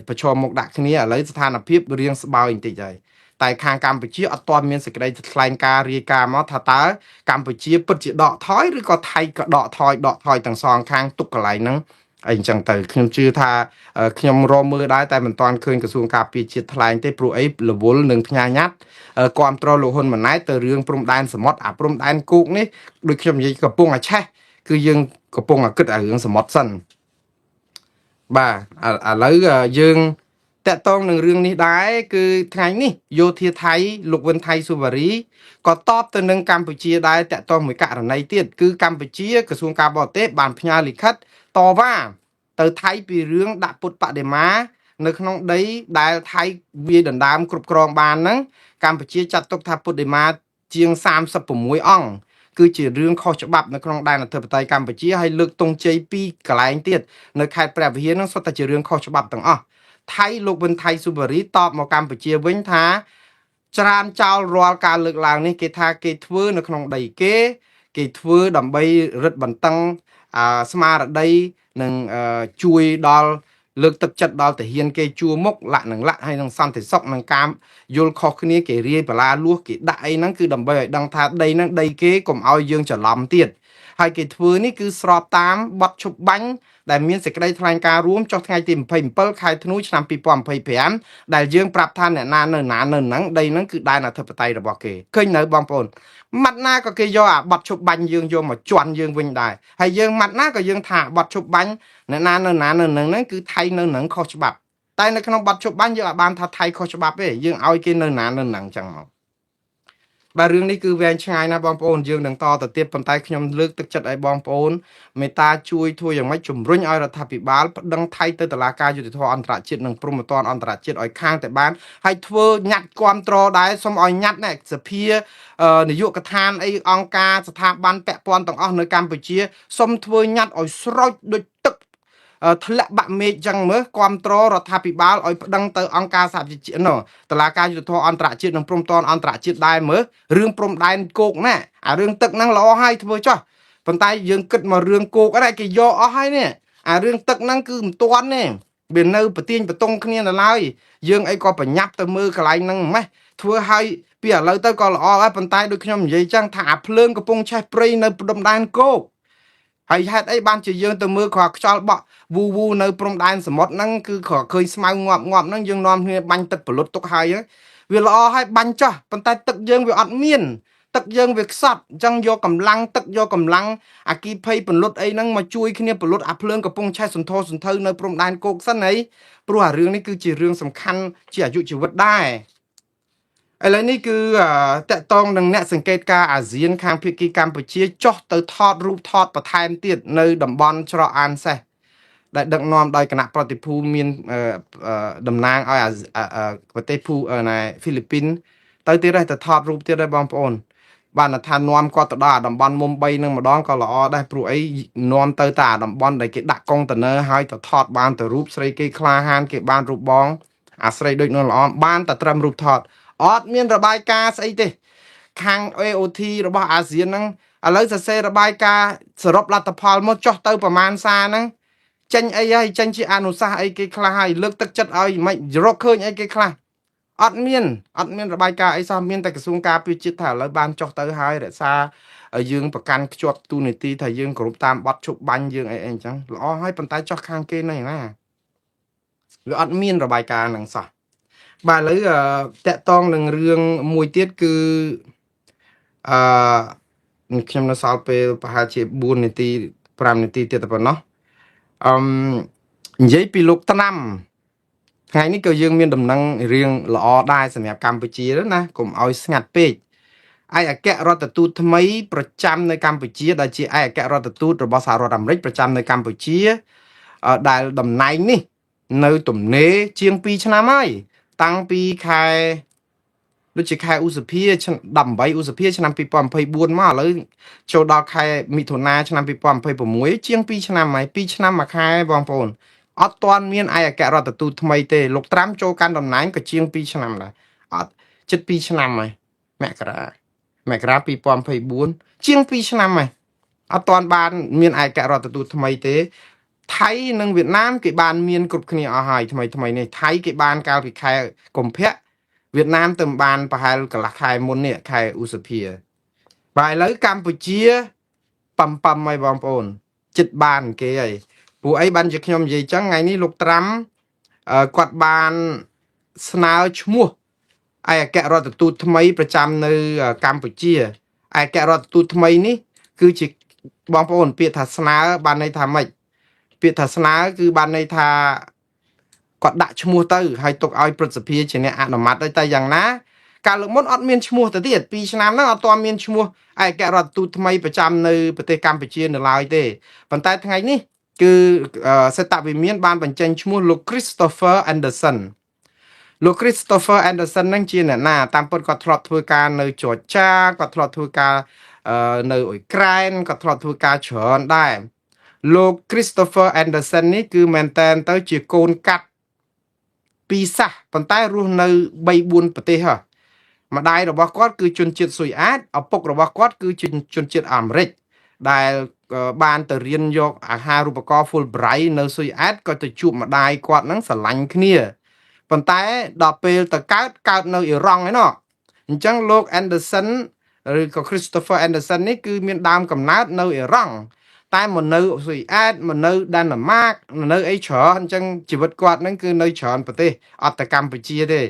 S1: ប្រឈមមុខដាក់គ្នាឥឡូវស្ថានភាពរៀងស្បើយបន្តិចហើយតែខាងកម្ពុជាអត់ទាន់មានសេចក្តីថ្លែងការណ៍រាយការណ៍មកថាតើកម្ពុជាពិតជាដកថយឬក៏ថៃក៏ដកថយដកថយទាំងសងខាងទុកកន្លែងហ្នឹងអីអញ្ចឹងទៅខ្ញុំជឿថាខ្ញុំរមមើលដែរតែមិនទាន់ឃើញក្រសួងការពារជាតិថ្លែងទេព្រោះអីរវល់នឹងផ្ញើញត្តិគាំទ្រលោកហ៊ុនម៉ាណែតទៅរឿងព្រំដែនសមុទ្រអាព្រំដែនគោកនេះដូចខ្ញុំនិយាយកំពុងអាឆេះគឺយើងកំពុងអាគិតអារឿងសមុទ្រសិនបាទឥឡូវយើងតកតងនឹងរឿងនេះដែរគឺថ្ងៃនេះយោធាថៃលោកវិនថៃសុវរីក៏តបទៅនឹងកម្ពុជាដែរតកតងមួយករណីទៀតគឺកម្ពុជាក្រសួងការបរទេសបានផ្ញើលិខិតតវ៉ាទៅថៃពីរឿងដាក់ពុទ្ធបដិមានៅក្នុងដីដែលថៃវាយដណ្ដើមគ្រប់គ្រងបានហ្នឹងកម្ពុជាចាត់ទុកថាពុទ្ធបដិមាជាង36អង្គគឺជារឿងខុសច្បាប់នៅក្នុងដែនអធិបតេយ្យកម្ពុជាហើយលើកទង់ជ័យពីរកន្លែងទៀតនៅខេត្តព្រះវិហារហ្នឹងសុទ្ធតែជារឿងខុសច្បាប់ទាំងអស់ថៃលោកវិនថៃសុវរីតបមកកម្ពុជាវិញថាច្រានចោលរាល់ការលើកឡើងនេះគេថាគេធ្វើនៅក្នុងដីគេគេធ្វើដើម្បីរឹតបន្តឹងស្មារតីនិងជួយដល់លើកទឹកចិត្តដល់ទាហានគេជួមុខលាក់នឹងលាក់ហើយនឹងសន្តិសុខនឹងការយល់ខុសគ្នាគេរាយបលាលួសគេដាក់អីហ្នឹងគឺដើម្បីឲ្យដឹងថាដីហ្នឹងដីគេកុំឲ្យយើងច្រឡំទៀតហើយគេធ្វើនេះគឺស្របតាមបទឈប់បាញ់ដែលមានសេចក្តីថ្លែងការណ៍រួមចុះថ្ងៃទី27ខែធ្នូឆ្នាំ2025ដែលយើងប្រាប់ថាអ្នកណានៅណានៅហ្នឹងដីហ្នឹងគឺដែនអធិបតេយ្យរបស់គេឃើញនៅបងប្អូនម៉ាត់ណាក៏គេយកអាបទឈប់បាញ់យើងយកមកជន់យើងវិញដែរហើយយើងម៉ាត់ណាក៏យើងថាបទឈប់បាញ់អ្នកណានៅណានៅហ្នឹងហ្នឹងគឺថៃនៅហ្នឹងខុសច្បាប់តែនៅក្នុងបទឈប់បាញ់យើងអាចបានថាថៃខុសច្បាប់ទេយើងឲ្យគេនៅណានៅហ្នឹងចឹងមកបាទរឿងនេះគឺវែងឆ្ងាយណាស់បងប្អូនយើងនឹងតទៅទៀតប៉ុន្តែខ្ញុំលើកទឹកចិត្តឲ្យបងប្អូនមេត្តាជួយធ្វើយ៉ាងម៉េចជំរុញឲ្យរដ្ឋាភិបាលប្តឹងថៃទៅតុលាការយុត្តិធម៌អន្តរជាតិនិងព្រហ្មទណ្ឌអន្តរជាតិឲ្យខាងតែបានហើយធ្វើញត្តិគាំទ្រដែរសូមឲ្យញត្តិនេះសភានាយកដ្ឋានអីអង្គការស្ថាប័នពាក់ព័ន្ធទាំងអស់នៅកម្ពុជាសូមធ្វើញត្តិឲ្យស្រោចដូចទឹកធ្លាក់បាក់មេឃចឹងមើលគាំទ្ររដ្ឋាភិបាលឲ្យប្តឹងទៅអង្គការសហប្រជាជាតិនោះតឡាការយុទ្ធធម៌អន្តរជាតិនិងព្រំប្រទានអន្តរជាតិដែរមើលរឿងព្រំដែនគោកណាអារឿងទឹកហ្នឹងល្អហើយធ្វើចោះប៉ុន្តែយើងគិតមករឿងគោកហ្នឹងគេយកអស់ហើយនេះអារឿងទឹកហ្នឹងគឺមិនទាន់ទេវានៅប្រទៀងប្រទងគ្នានៅឡើយយើងអីក៏ប្រញាប់ទៅមើលកន្លែងហ្នឹងម៉េះធ្វើឲ្យពីឥឡូវទៅក៏ល្អដែរប៉ុន្តែដូចខ្ញុំនិយាយចឹងថាអាភ្លើងកំពុងឆេះព្រៃនៅព្រំដែនគោកហើយហេតុអីបានជាយើងទៅមើលគ្រាន់ខ្យល់បក់វូវូនៅព្រំដែនសមុទ្រហ្នឹងគឺគ្រាន់ឃើញស្មៅងាប់ងាប់ហ្នឹងយើងនាំគ្នាបាញ់ទឹកផលុតទុកហើយវាល្អហើយបាញ់ចោះប៉ុន្តែទឹកយើងវាអត់មានទឹកយើងវាខ្សត់អញ្ចឹងយកកម្លាំងទឹកយកកម្លាំងអាគីភ័យពលុតអីហ្នឹងមកជួយគ្នាពលុតអាភ្លើងកំពុងឆេះសន្ធោសន្ធៅនៅព្រំដែនគោកសិនហីព្រោះអារឿងនេះគឺជារឿងសំខាន់ជាអាយុជីវិតដែរឥឡូវនេះគឺតកតងនឹងអ្នកសង្កេតការអាស៊ានខាងភាគីកម្ពុជាចុះទៅថតរូបថតបន្ថែមទៀតនៅតំបន់ច្រកអានសេះដែលដឹកនាំដោយគណៈប្រតិភូមានតំណាងឲ្យប្រទេសភូណែហ្វីលីពីនទៅទៀតហើយទៅថតរូបទៀតហើយបងប្អូនបានថានាំគាត់ទៅដល់អាតំបន់មុំ3នឹងម្ដងក៏ល្អដែរព្រោះអីនាំទៅតែអាតំបន់ដែលគេដាក់កុងតឺន័រហើយទៅថតបានទៅរូបស្រីគេក្លាហានគេបានរូបបងអាស្រីដូចនោះល្អបានតែត្រឹមរូបថតអត់មានរបាយការណ៍ស្អីទេខាង AOT របស់អាស៊ានហ្នឹងឥឡូវសរសេររបាយការណ៍សរុបលទ្ធផលមកចុះទៅប្រមាណសារហ្នឹងចេញអីហើយចេញជាអនុសាសន៍អីគេខ្លះហើយលើកទឹកចិត្តឲ្យមិនរកឃើញអីគេខ្លះ អត់មានអត់មានរបាយការណ៍អីសោះមានតែក្រសួងការពារជាតិថាឥឡូវបានចុះទៅហើយរក្សាយើងប្រកាន់ខ្ជាប់ទូនីតិថាយើងគោរពតាមបទឈប់បាញ់យើងអីអីអញ្ចឹងល្អហើយប៉ុន្តែចុះខាងគេនៅណាវាអត់មានរបាយការណ៍ហ្នឹងសោះបាទឥឡូវតកតងនឹងរឿងមួយទៀតគឺអឺខ្ញុំនៅសល់ពេលប្រហែលជា4នាទី5នាទីទៀតតែប៉ុណ្ណោះអឺមនិយាយពីលោកត្រាំថ្ងៃនេះក៏យើងមានដំណឹងរឿងល្អដែរសម្រាប់កម្ពុជាណាកុំឲ្យស្ងាត់ពេកឯកអគ្គរដ្ឋទូតថ្មីប្រចាំនៅកម្ពុជាដែលជាឯកអគ្គរដ្ឋទូតរបស់សហរដ្ឋអាមេរិកប្រចាំនៅកម្ពុជាដែលតំណែងនេះនៅទំនេរជាង2ឆ្នាំហើយតាំងពីខែដូចជាខែឧសភា18ឧសភាឆ្នាំ2024មកឥឡូវចូលដល់ខែមិថុនាឆ្នាំ2026ជាង2ឆ្នាំហើយ2ឆ្នាំមួយខែបងប្អូនអត់ទាន់មានឯកអគ្គរដ្ឋទូតថ្មីទេលោកត្រាំចូលកាន់តំណែងក៏ជាង2ឆ្នាំដែរអត់ជិត2ឆ្នាំហើយមករាមករា2024ជាង2ឆ្នាំហើយអត់ទាន់បានមានឯកអគ្គរដ្ឋទូតថ្មីទេថៃនិងវៀតណាមគេបានមានគ្រប់គ្នាអស់ហើយថ្មីថ្មីនេះថៃគេបានកាលពីខែកុម្ភៈវៀតណាមទៅបានប្រហែលកន្លះខែមុននេះខែឧសភាបាទឥឡូវកម្ពុជាប៉ំប៉ំហើយបងប្អូនចិត្តបានគេហើយពួកអីបានជាខ្ញុំនិយាយចឹងថ្ងៃនេះលោកត្រាំគាត់បានស្នើឈ្មោះឯកអគ្គរដ្ឋទូតថ្មីប្រចាំនៅកម្ពុជាឯកអគ្គរដ្ឋទូតថ្មីនេះគឺជាបងប្អូនពាក្យថាស្នើបានន័យថាម៉េចពាក្យថាស្នើគឺបានន័យថាគាត់ដាក់ឈ្មោះទៅហើយទុកឲ្យព្រឹទ្ធសភាជាអ្នកអនុម័តទៅតែយ៉ាងណាកាលលើកមុនអត់មានឈ្មោះទៅទៀត2ឆ្នាំហ្នឹងអត់ទាន់មានឈ្មោះឯកអគ្គរដ្ឋទូតថ្មីប្រចាំនៅប្រទេសកម្ពុជានៅឡើយទេប៉ុន្តែថ្ងៃនេះគឺសេតវិមានបានបញ្ចេញឈ្មោះលោក Christopher Anderson លោក Christopher Anderson ហ្នឹងជាអ្នកណាតាមពិតគាត់ធ្លាប់ធ្វើការនៅចរចាគាត់ធ្លាប់ធ្វើការនៅអ៊ុយក្រែនគាត់ធ្លាប់ធ្វើការច្រើនដែរលោក Christopher Anderson នេះគឺមែនតែនទៅជាកូនកាត់ពីរសាសប៉ុន្តែរស់នៅ3 4ប្រទេសហ៎ម្ដាយរបស់គាត់គឺជនជាតិស៊ុយអែតឪពុករបស់គាត់គឺជាជនជាតិអាមេរិកដែលបានទៅរៀនយកអាហារូបករណ៍ Fulbright នៅស៊ុយអែតក៏ទៅជួបម្ដាយគាត់ហ្នឹងស្រឡាញ់គ្នាប៉ុន្តែដល់ពេលទៅកើតកើតនៅអ៊ីរ៉ង់ឯណោះអញ្ចឹងលោក Anderson ឬក៏ Christopher Anderson នេះគឺមានដើមកំណើតនៅអ៊ីរ៉ង់តែមកនៅស៊ុយអែតមកនៅដាណាម៉ាកនៅអីច្រើនអញ្ចឹងជីវិតគាត់ហ្នឹងគឺនៅច្រើនប្រទេសអត់តែកម្ពុជាទេ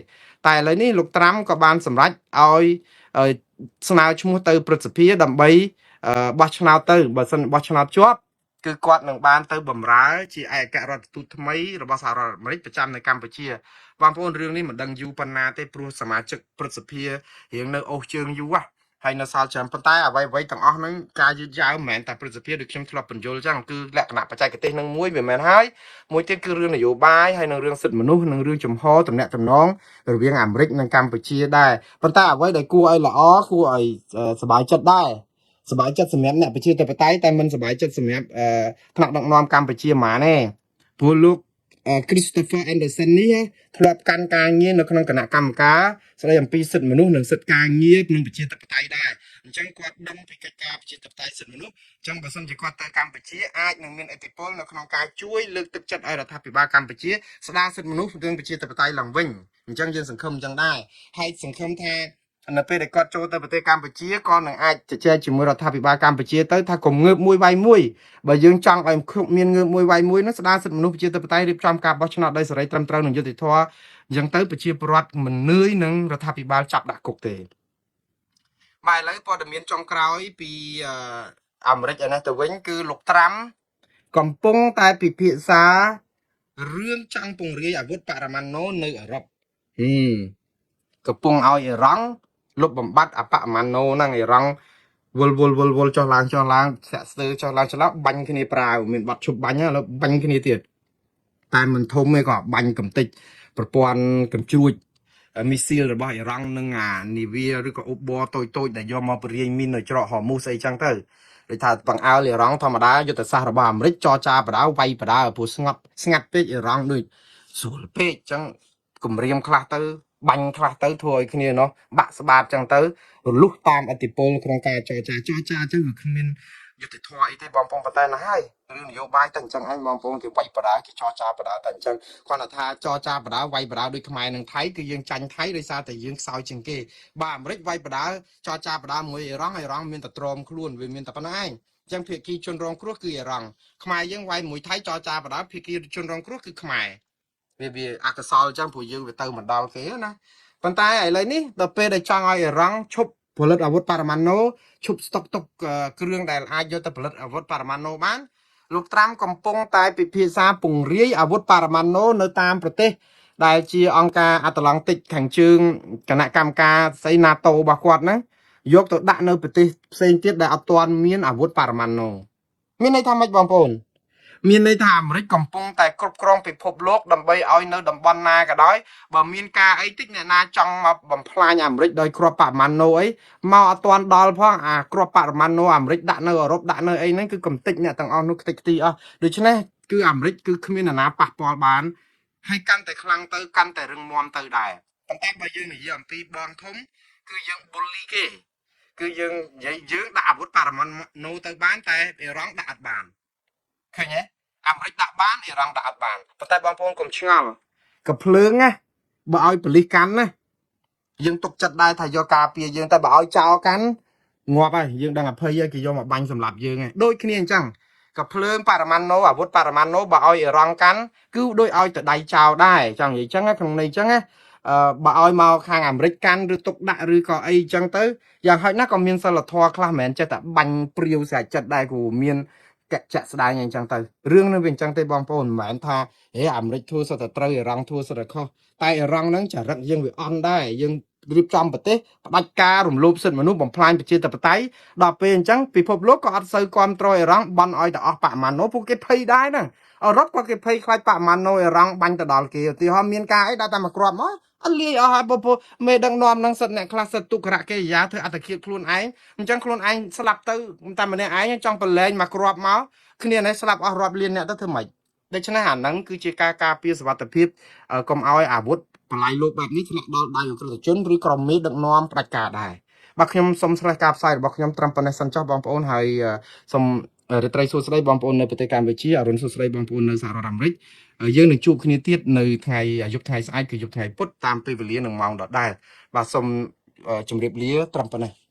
S1: តែឥឡូវនេះលោកត្រាំក៏បានសម្រេចឲ្យស្នើឈ្មោះទៅព្រឹទ្ធសភាដើម្បីបោះឆ្នោតទៅបើសិនបោះឆ្នោតជាប់គឺគាត់នឹងបានទៅបម្រើជាឯកអគ្គរដ្ឋទូតថ្មីរបស់សហរដ្ឋអាមេរិកប្រចាំនៅកម្ពុជាបងប្អូនរឿងនេះមិនដឹងយូរប៉ុណ្ណាទេព្រោះសមាជិកព្រឹទ្ធសភារៀងនៅអូសជើងយូរហ៎ហើយនៅសល់ច្រើនប៉ុន្តែអ្វីអ្វីទាំងអស់ហ្នឹងការយឺតយ៉ាវមិនមែនតែព្រឹទ្ធសភាដូចខ្ញុំធ្លាប់បញ្យល់ចឹងគឺលក្ខណៈបច្ចេកទេសនឹងមួយវាមិនមែនហើយមួយទៀតគឺរឿងនយោបាយហើយនឹងរឿងសិទ្ធិមនុស្សនិងរឿងចំហតំណែងតំណងរវាងអាមេរិកនិងកម្ពុជាដែរប៉ុន្តែអ្វីដែលគួរឲ្យល្អគួរឲ្យសប្បាយចិត្តដែរសប្បាយចិត្តសម្រាប់អ្នកប្រជាធិបតេយ្យតែមិនសប្បាយចិត្តសម្រាប់ថ្នាក់ដឹកនាំកម្ពុជាហ្មងទេព្រោះលោក Christopher Anderson នេះធ្លាប់កាន់ការងារនៅក្នុងគណៈកម្មការស្ដីអំពីសិទ្ធិមនុស្សនិងសិទ្ធិការងារនិងប្រជាធិបតេយ្យដែរអញ្ចឹងគាត់ដឹងពីកិច្ចការប្រជាធិបតេយ្យសិទ្ធិមនុស្សអញ្ចឹងបើសិនជាគាត់ទៅកម្ពុជាអាចនឹងមានឥទ្ធិពលនៅក្នុងការជួយលើកទឹកចិត្តឲ្យរដ្ឋាភិបាលកម្ពុជាស្ដារសិទ្ធិមនុស្សនិងប្រជាធិបតេយ្យឡើងវិញអញ្ចឹងយើងសង្ឃឹមអញ្ចឹងដែរហើយសង្ឃឹមថានៅពេលដែលគាត់ចូលទៅប្រទេសកម្ពុជាក៏នឹងអាចជជែកជាមួយរដ្ឋាភិបាលកម្ពុជាទៅថាកុំងើបមួយវាយមួយបើយើងចង់ឲ្យគ្រប់មានងើបមួយវាយមួយនោះស្ដារសិទ្ធិមនុស្សប្រជាធិបតេយ្យរៀបចំការបោះឆ្នោតដោយសេរីត្រឹមត្រូវនិងយុត្តិធម៌អញ្ចឹងទៅប្រជាពលរដ្ឋមិននឿយនឹងរដ្ឋាភិបាលចាប់ដាក់គុកទេបាទឥឡូវព័ត៌មានចុងក្រោយពីអាមេរិកឯនេះទៅវិញគឺលោកត្រាំកំពុងតែពិភាក្សារឿងចង់ពង្រាយអាវុធបរមាណូនៅអឺរ៉ុបហឹមកំពុងឲ្យអ៊ីរ៉ង់លុបបំបត្តិអបមាណូហ្នឹងអ៊ីរ៉ង់វល់វល់វល់វល់ចុះឡើងចុះឡើងសាក់ស្ទើចុះឡើងចុះឡើងបាញ់គ្នាប្រាវមានបាត់ឈប់បាញ់ឥឡូវបាញ់គ្នាទៀតតែមិនធំទេក៏បាញ់កំតិចប្រព័ន្ធកំជ្រួចមីស៊ីលរបស់អ៊ីរ៉ង់និងអានីវាឬក៏អ៊ូប័រតូចតូចដែលយកមកបរិយាយមីននៅច្រកហូមូសអីចឹងទៅដូចថាបង្អើលអ៊ីរ៉ង់ធម្មតាយុទ្ធសាស្ត្ររបស់អាមេរិកចរចាបដៅវាយបដៅព្រោះស្ងប់ស្ងាត់ពេកអ៊ីរ៉ង់ដូចស្រួលពេកចឹងគម្រាមខ្លះទៅ បាញ់ខ្លះទៅធ្វើឲ្យគ្នានោះបាក់ស្បាតចឹងទៅរលុះតាមអតិពលក្នុងការចរចាចរចាចឹងវាគ្មានយុត្តិធម៌អីទេបងប្អូនប៉ុន្តែណាហើយរឿងនយោបាយតែអញ្ចឹងឯងបងប្អូនគេវាយបដាគេចរចាបដាតែអញ្ចឹងគាត់ថាចរចាបដាវាយបដាដូចខ្មែរនិងថៃគឺយើងចាញ់ថៃដោយសារតែយើងខ្សោយជាងគេបាទអាមេរិកវាយបដាចរចាបដាមួយអ៊ីរ៉ង់អ៊ីរ៉ង់មានតែទ្រាំខ្លួនវាមានតែប៉ុណ្ណាឯងអញ្ចឹងភាគីជនរងគ្រោះគឺអ៊ីរ៉ង់ខ្មែរយើងវាយមួយថៃចរចាបដាភាគីជនរងគ្រោះគឺខ្មែរ វាវាអកុសលអញ្ចឹងព្រោះយើងវាទៅមិនដល់គេណាប៉ុន្តែឥឡូវនេះដល់ពេលដែលចង់ឲ្យអ៊ីរ៉ង់ឈប់ផលិតអាវុធបរមាណូឈប់ស្តុកទុកគ្រឿងដែលអាចយកទៅផលិតអាវុធបរមាណូបានលោកត្រាំកំពុងតែពិភាក្សាពង្រាយអាវុធបរមាណូនៅតាមប្រទេសដែលជាអង្គការអាត្លង់តិកខាងជើងគណៈកម្មការស្អី NATO របស់គាត់ហ្នឹងយកទៅដាក់នៅប្រទេសផ្សេងទៀតដែលអត់ទាន់មានអាវុធបរមាណូមានន័យថាម៉េចបងប្អូន មានន័យថាអាមេរិកកំពុងតែគ្រប់គ្រងពិភពលោកដើម្បីឲ្យនៅតំបន់ណាក៏ដោយបើមានការអីតិចអ្នកណាចង់មកបំផ្លាញអាមេរិកដោយគ្រាប់បរមាណូអីមកអត់ទាន់ដល់ផងអាគ្រាប់បរមាណូអាមេរិកដាក់នៅអឺរ៉ុបដាក់នៅអីហ្នឹងគឺកំតិចអ្នកទាំងអស់នោះខ្ទេចខ្ទីអស់ដូច្នេះគឺអាមេរិកគឺគ្មានអ្នកណាប៉ះពាល់បានហើយកាន់តែខ្លាំងទៅកាន់តែរឹងមាំទៅដែរប៉ុន្តែបើយើងនិយាយអំពីបងធំគឺយើង bully គេគឺយើងនិយាយយើងដាក់អាវុធបរមាណូទៅបានតែអ៊ីរ៉ង់ដាក់អត់បាន ឃើញទេអាមេរិកដាក់បានអ៊ីរ៉ង់ដាក់អត់បានប៉ុន្តែបងប្អូនកុំឆ្ងល់កភ្លើងណាបើឲ្យប៉ូលីសកាន់ណាយើងទុកចិត្តដែរថាយកការពារយើងតែបើឲ្យចោលកាន់ងាប់ហើយយើងដឹងអភ័យហើយគេយកមកបាញ់សម្លាប់យើងហើយដូចគ្នាអញ្ចឹងកភ្លើងបរមាណូអាវុធបរមាណូបើឲ្យអ៊ីរ៉ង់កាន់គឺដូចឲ្យទៅដៃចោលដែរចង់និយាយអញ្ចឹងណាក្នុងន័យអញ្ចឹងណាអឺបើឲ្យមកខាងអាមេរិកកាន់ឬទុកដាក់ឬក៏អីអញ្ចឹងទៅយ៉ាងហោចណាស់ក៏មានសិលធម៌ខ្លះមិនមែនចេះតែបាញ់ព្រាវស្រេចចិត្តដែរគូមាន កចាក់ស្ដែងអញ្ចឹងទៅរឿងនឹងវាអញ្ចឹងទេបងប្អូនមិនមែនថាហេអាមេរិកធ្វើសុទ្ធតែត្រូវអ៊ីរ៉ង់ធ្វើសុទ្ធតែខុសតែអ៊ីរ៉ង់ហ្នឹងចរិតយើងវាអន់ដែរយើងរៀបចំប្រទេសផ្ដាច់ការរំលោភសិទ្ធិមនុស្សបំផ្លាញប្រជាធិបតេយ្យដល់ពេលអញ្ចឹងពិភពលោកក៏អត់សូវគ្រប់គ្រងអ៊ីរ៉ង់បន់ឲ្យតែអស់បរិមាណនោះពួកគេភ័យដែរហ្នឹងអឺរ៉ុបក៏គេភ័យខ្លាចបរិមាណនោះអ៊ីរ៉ង់បាញ់ទៅដល់គេឧទាហរណ៍មានការអីដាក់តែមួយគ្រាប់មកអត់លាយអស់ហើយពពុមេដឹកនាំនឹងសិតអ្នកខ្លះសិតទុក្ករៈកិរិយាធ្វើអត្តឃាតខ្លួនឯងអញ្ចឹងខ្លួនឯងស្លាប់ទៅតែម្នាក់ឯងចង់ប្រឡែងមកគ្រាប់មក គ្នានេះស្លាប់អស់រាប់លានអ្នកទៅធ្វើម៉េចដូច្នេះអាហ្នឹងគឺជាការការពារសុវត្ថិភាពកុំឲ្យអាវុធបល័យលោកបែបនេះធ្លាក់ដល់ដៃអក្រិតជនឬក្រុមមេដឹកនាំផ្ដាច់ការដែរបាទខ្ញុំសូមឆ្លេះការផ្សាយរបស់ខ្ញុំត្រឹមប៉ុណ្ណេះសិនចុះបងប្អូនហើយសូមរាត្រីសួស្តីបងប្អូននៅប្រទេសកម្ពុជាអរុណសួស្តីបងប្អូននៅសហរដ្ឋអាមេរិកយើងនឹងជួបគ្នាទៀតនៅថ្ងៃយប់ថ្ងៃស្អែកគឺយប់ថ្ងៃពុធតាមពេលវេលានិងម៉ោងដដែលបាទសូមជម្រាបលាត្រឹមប៉ុណ្ណេះ។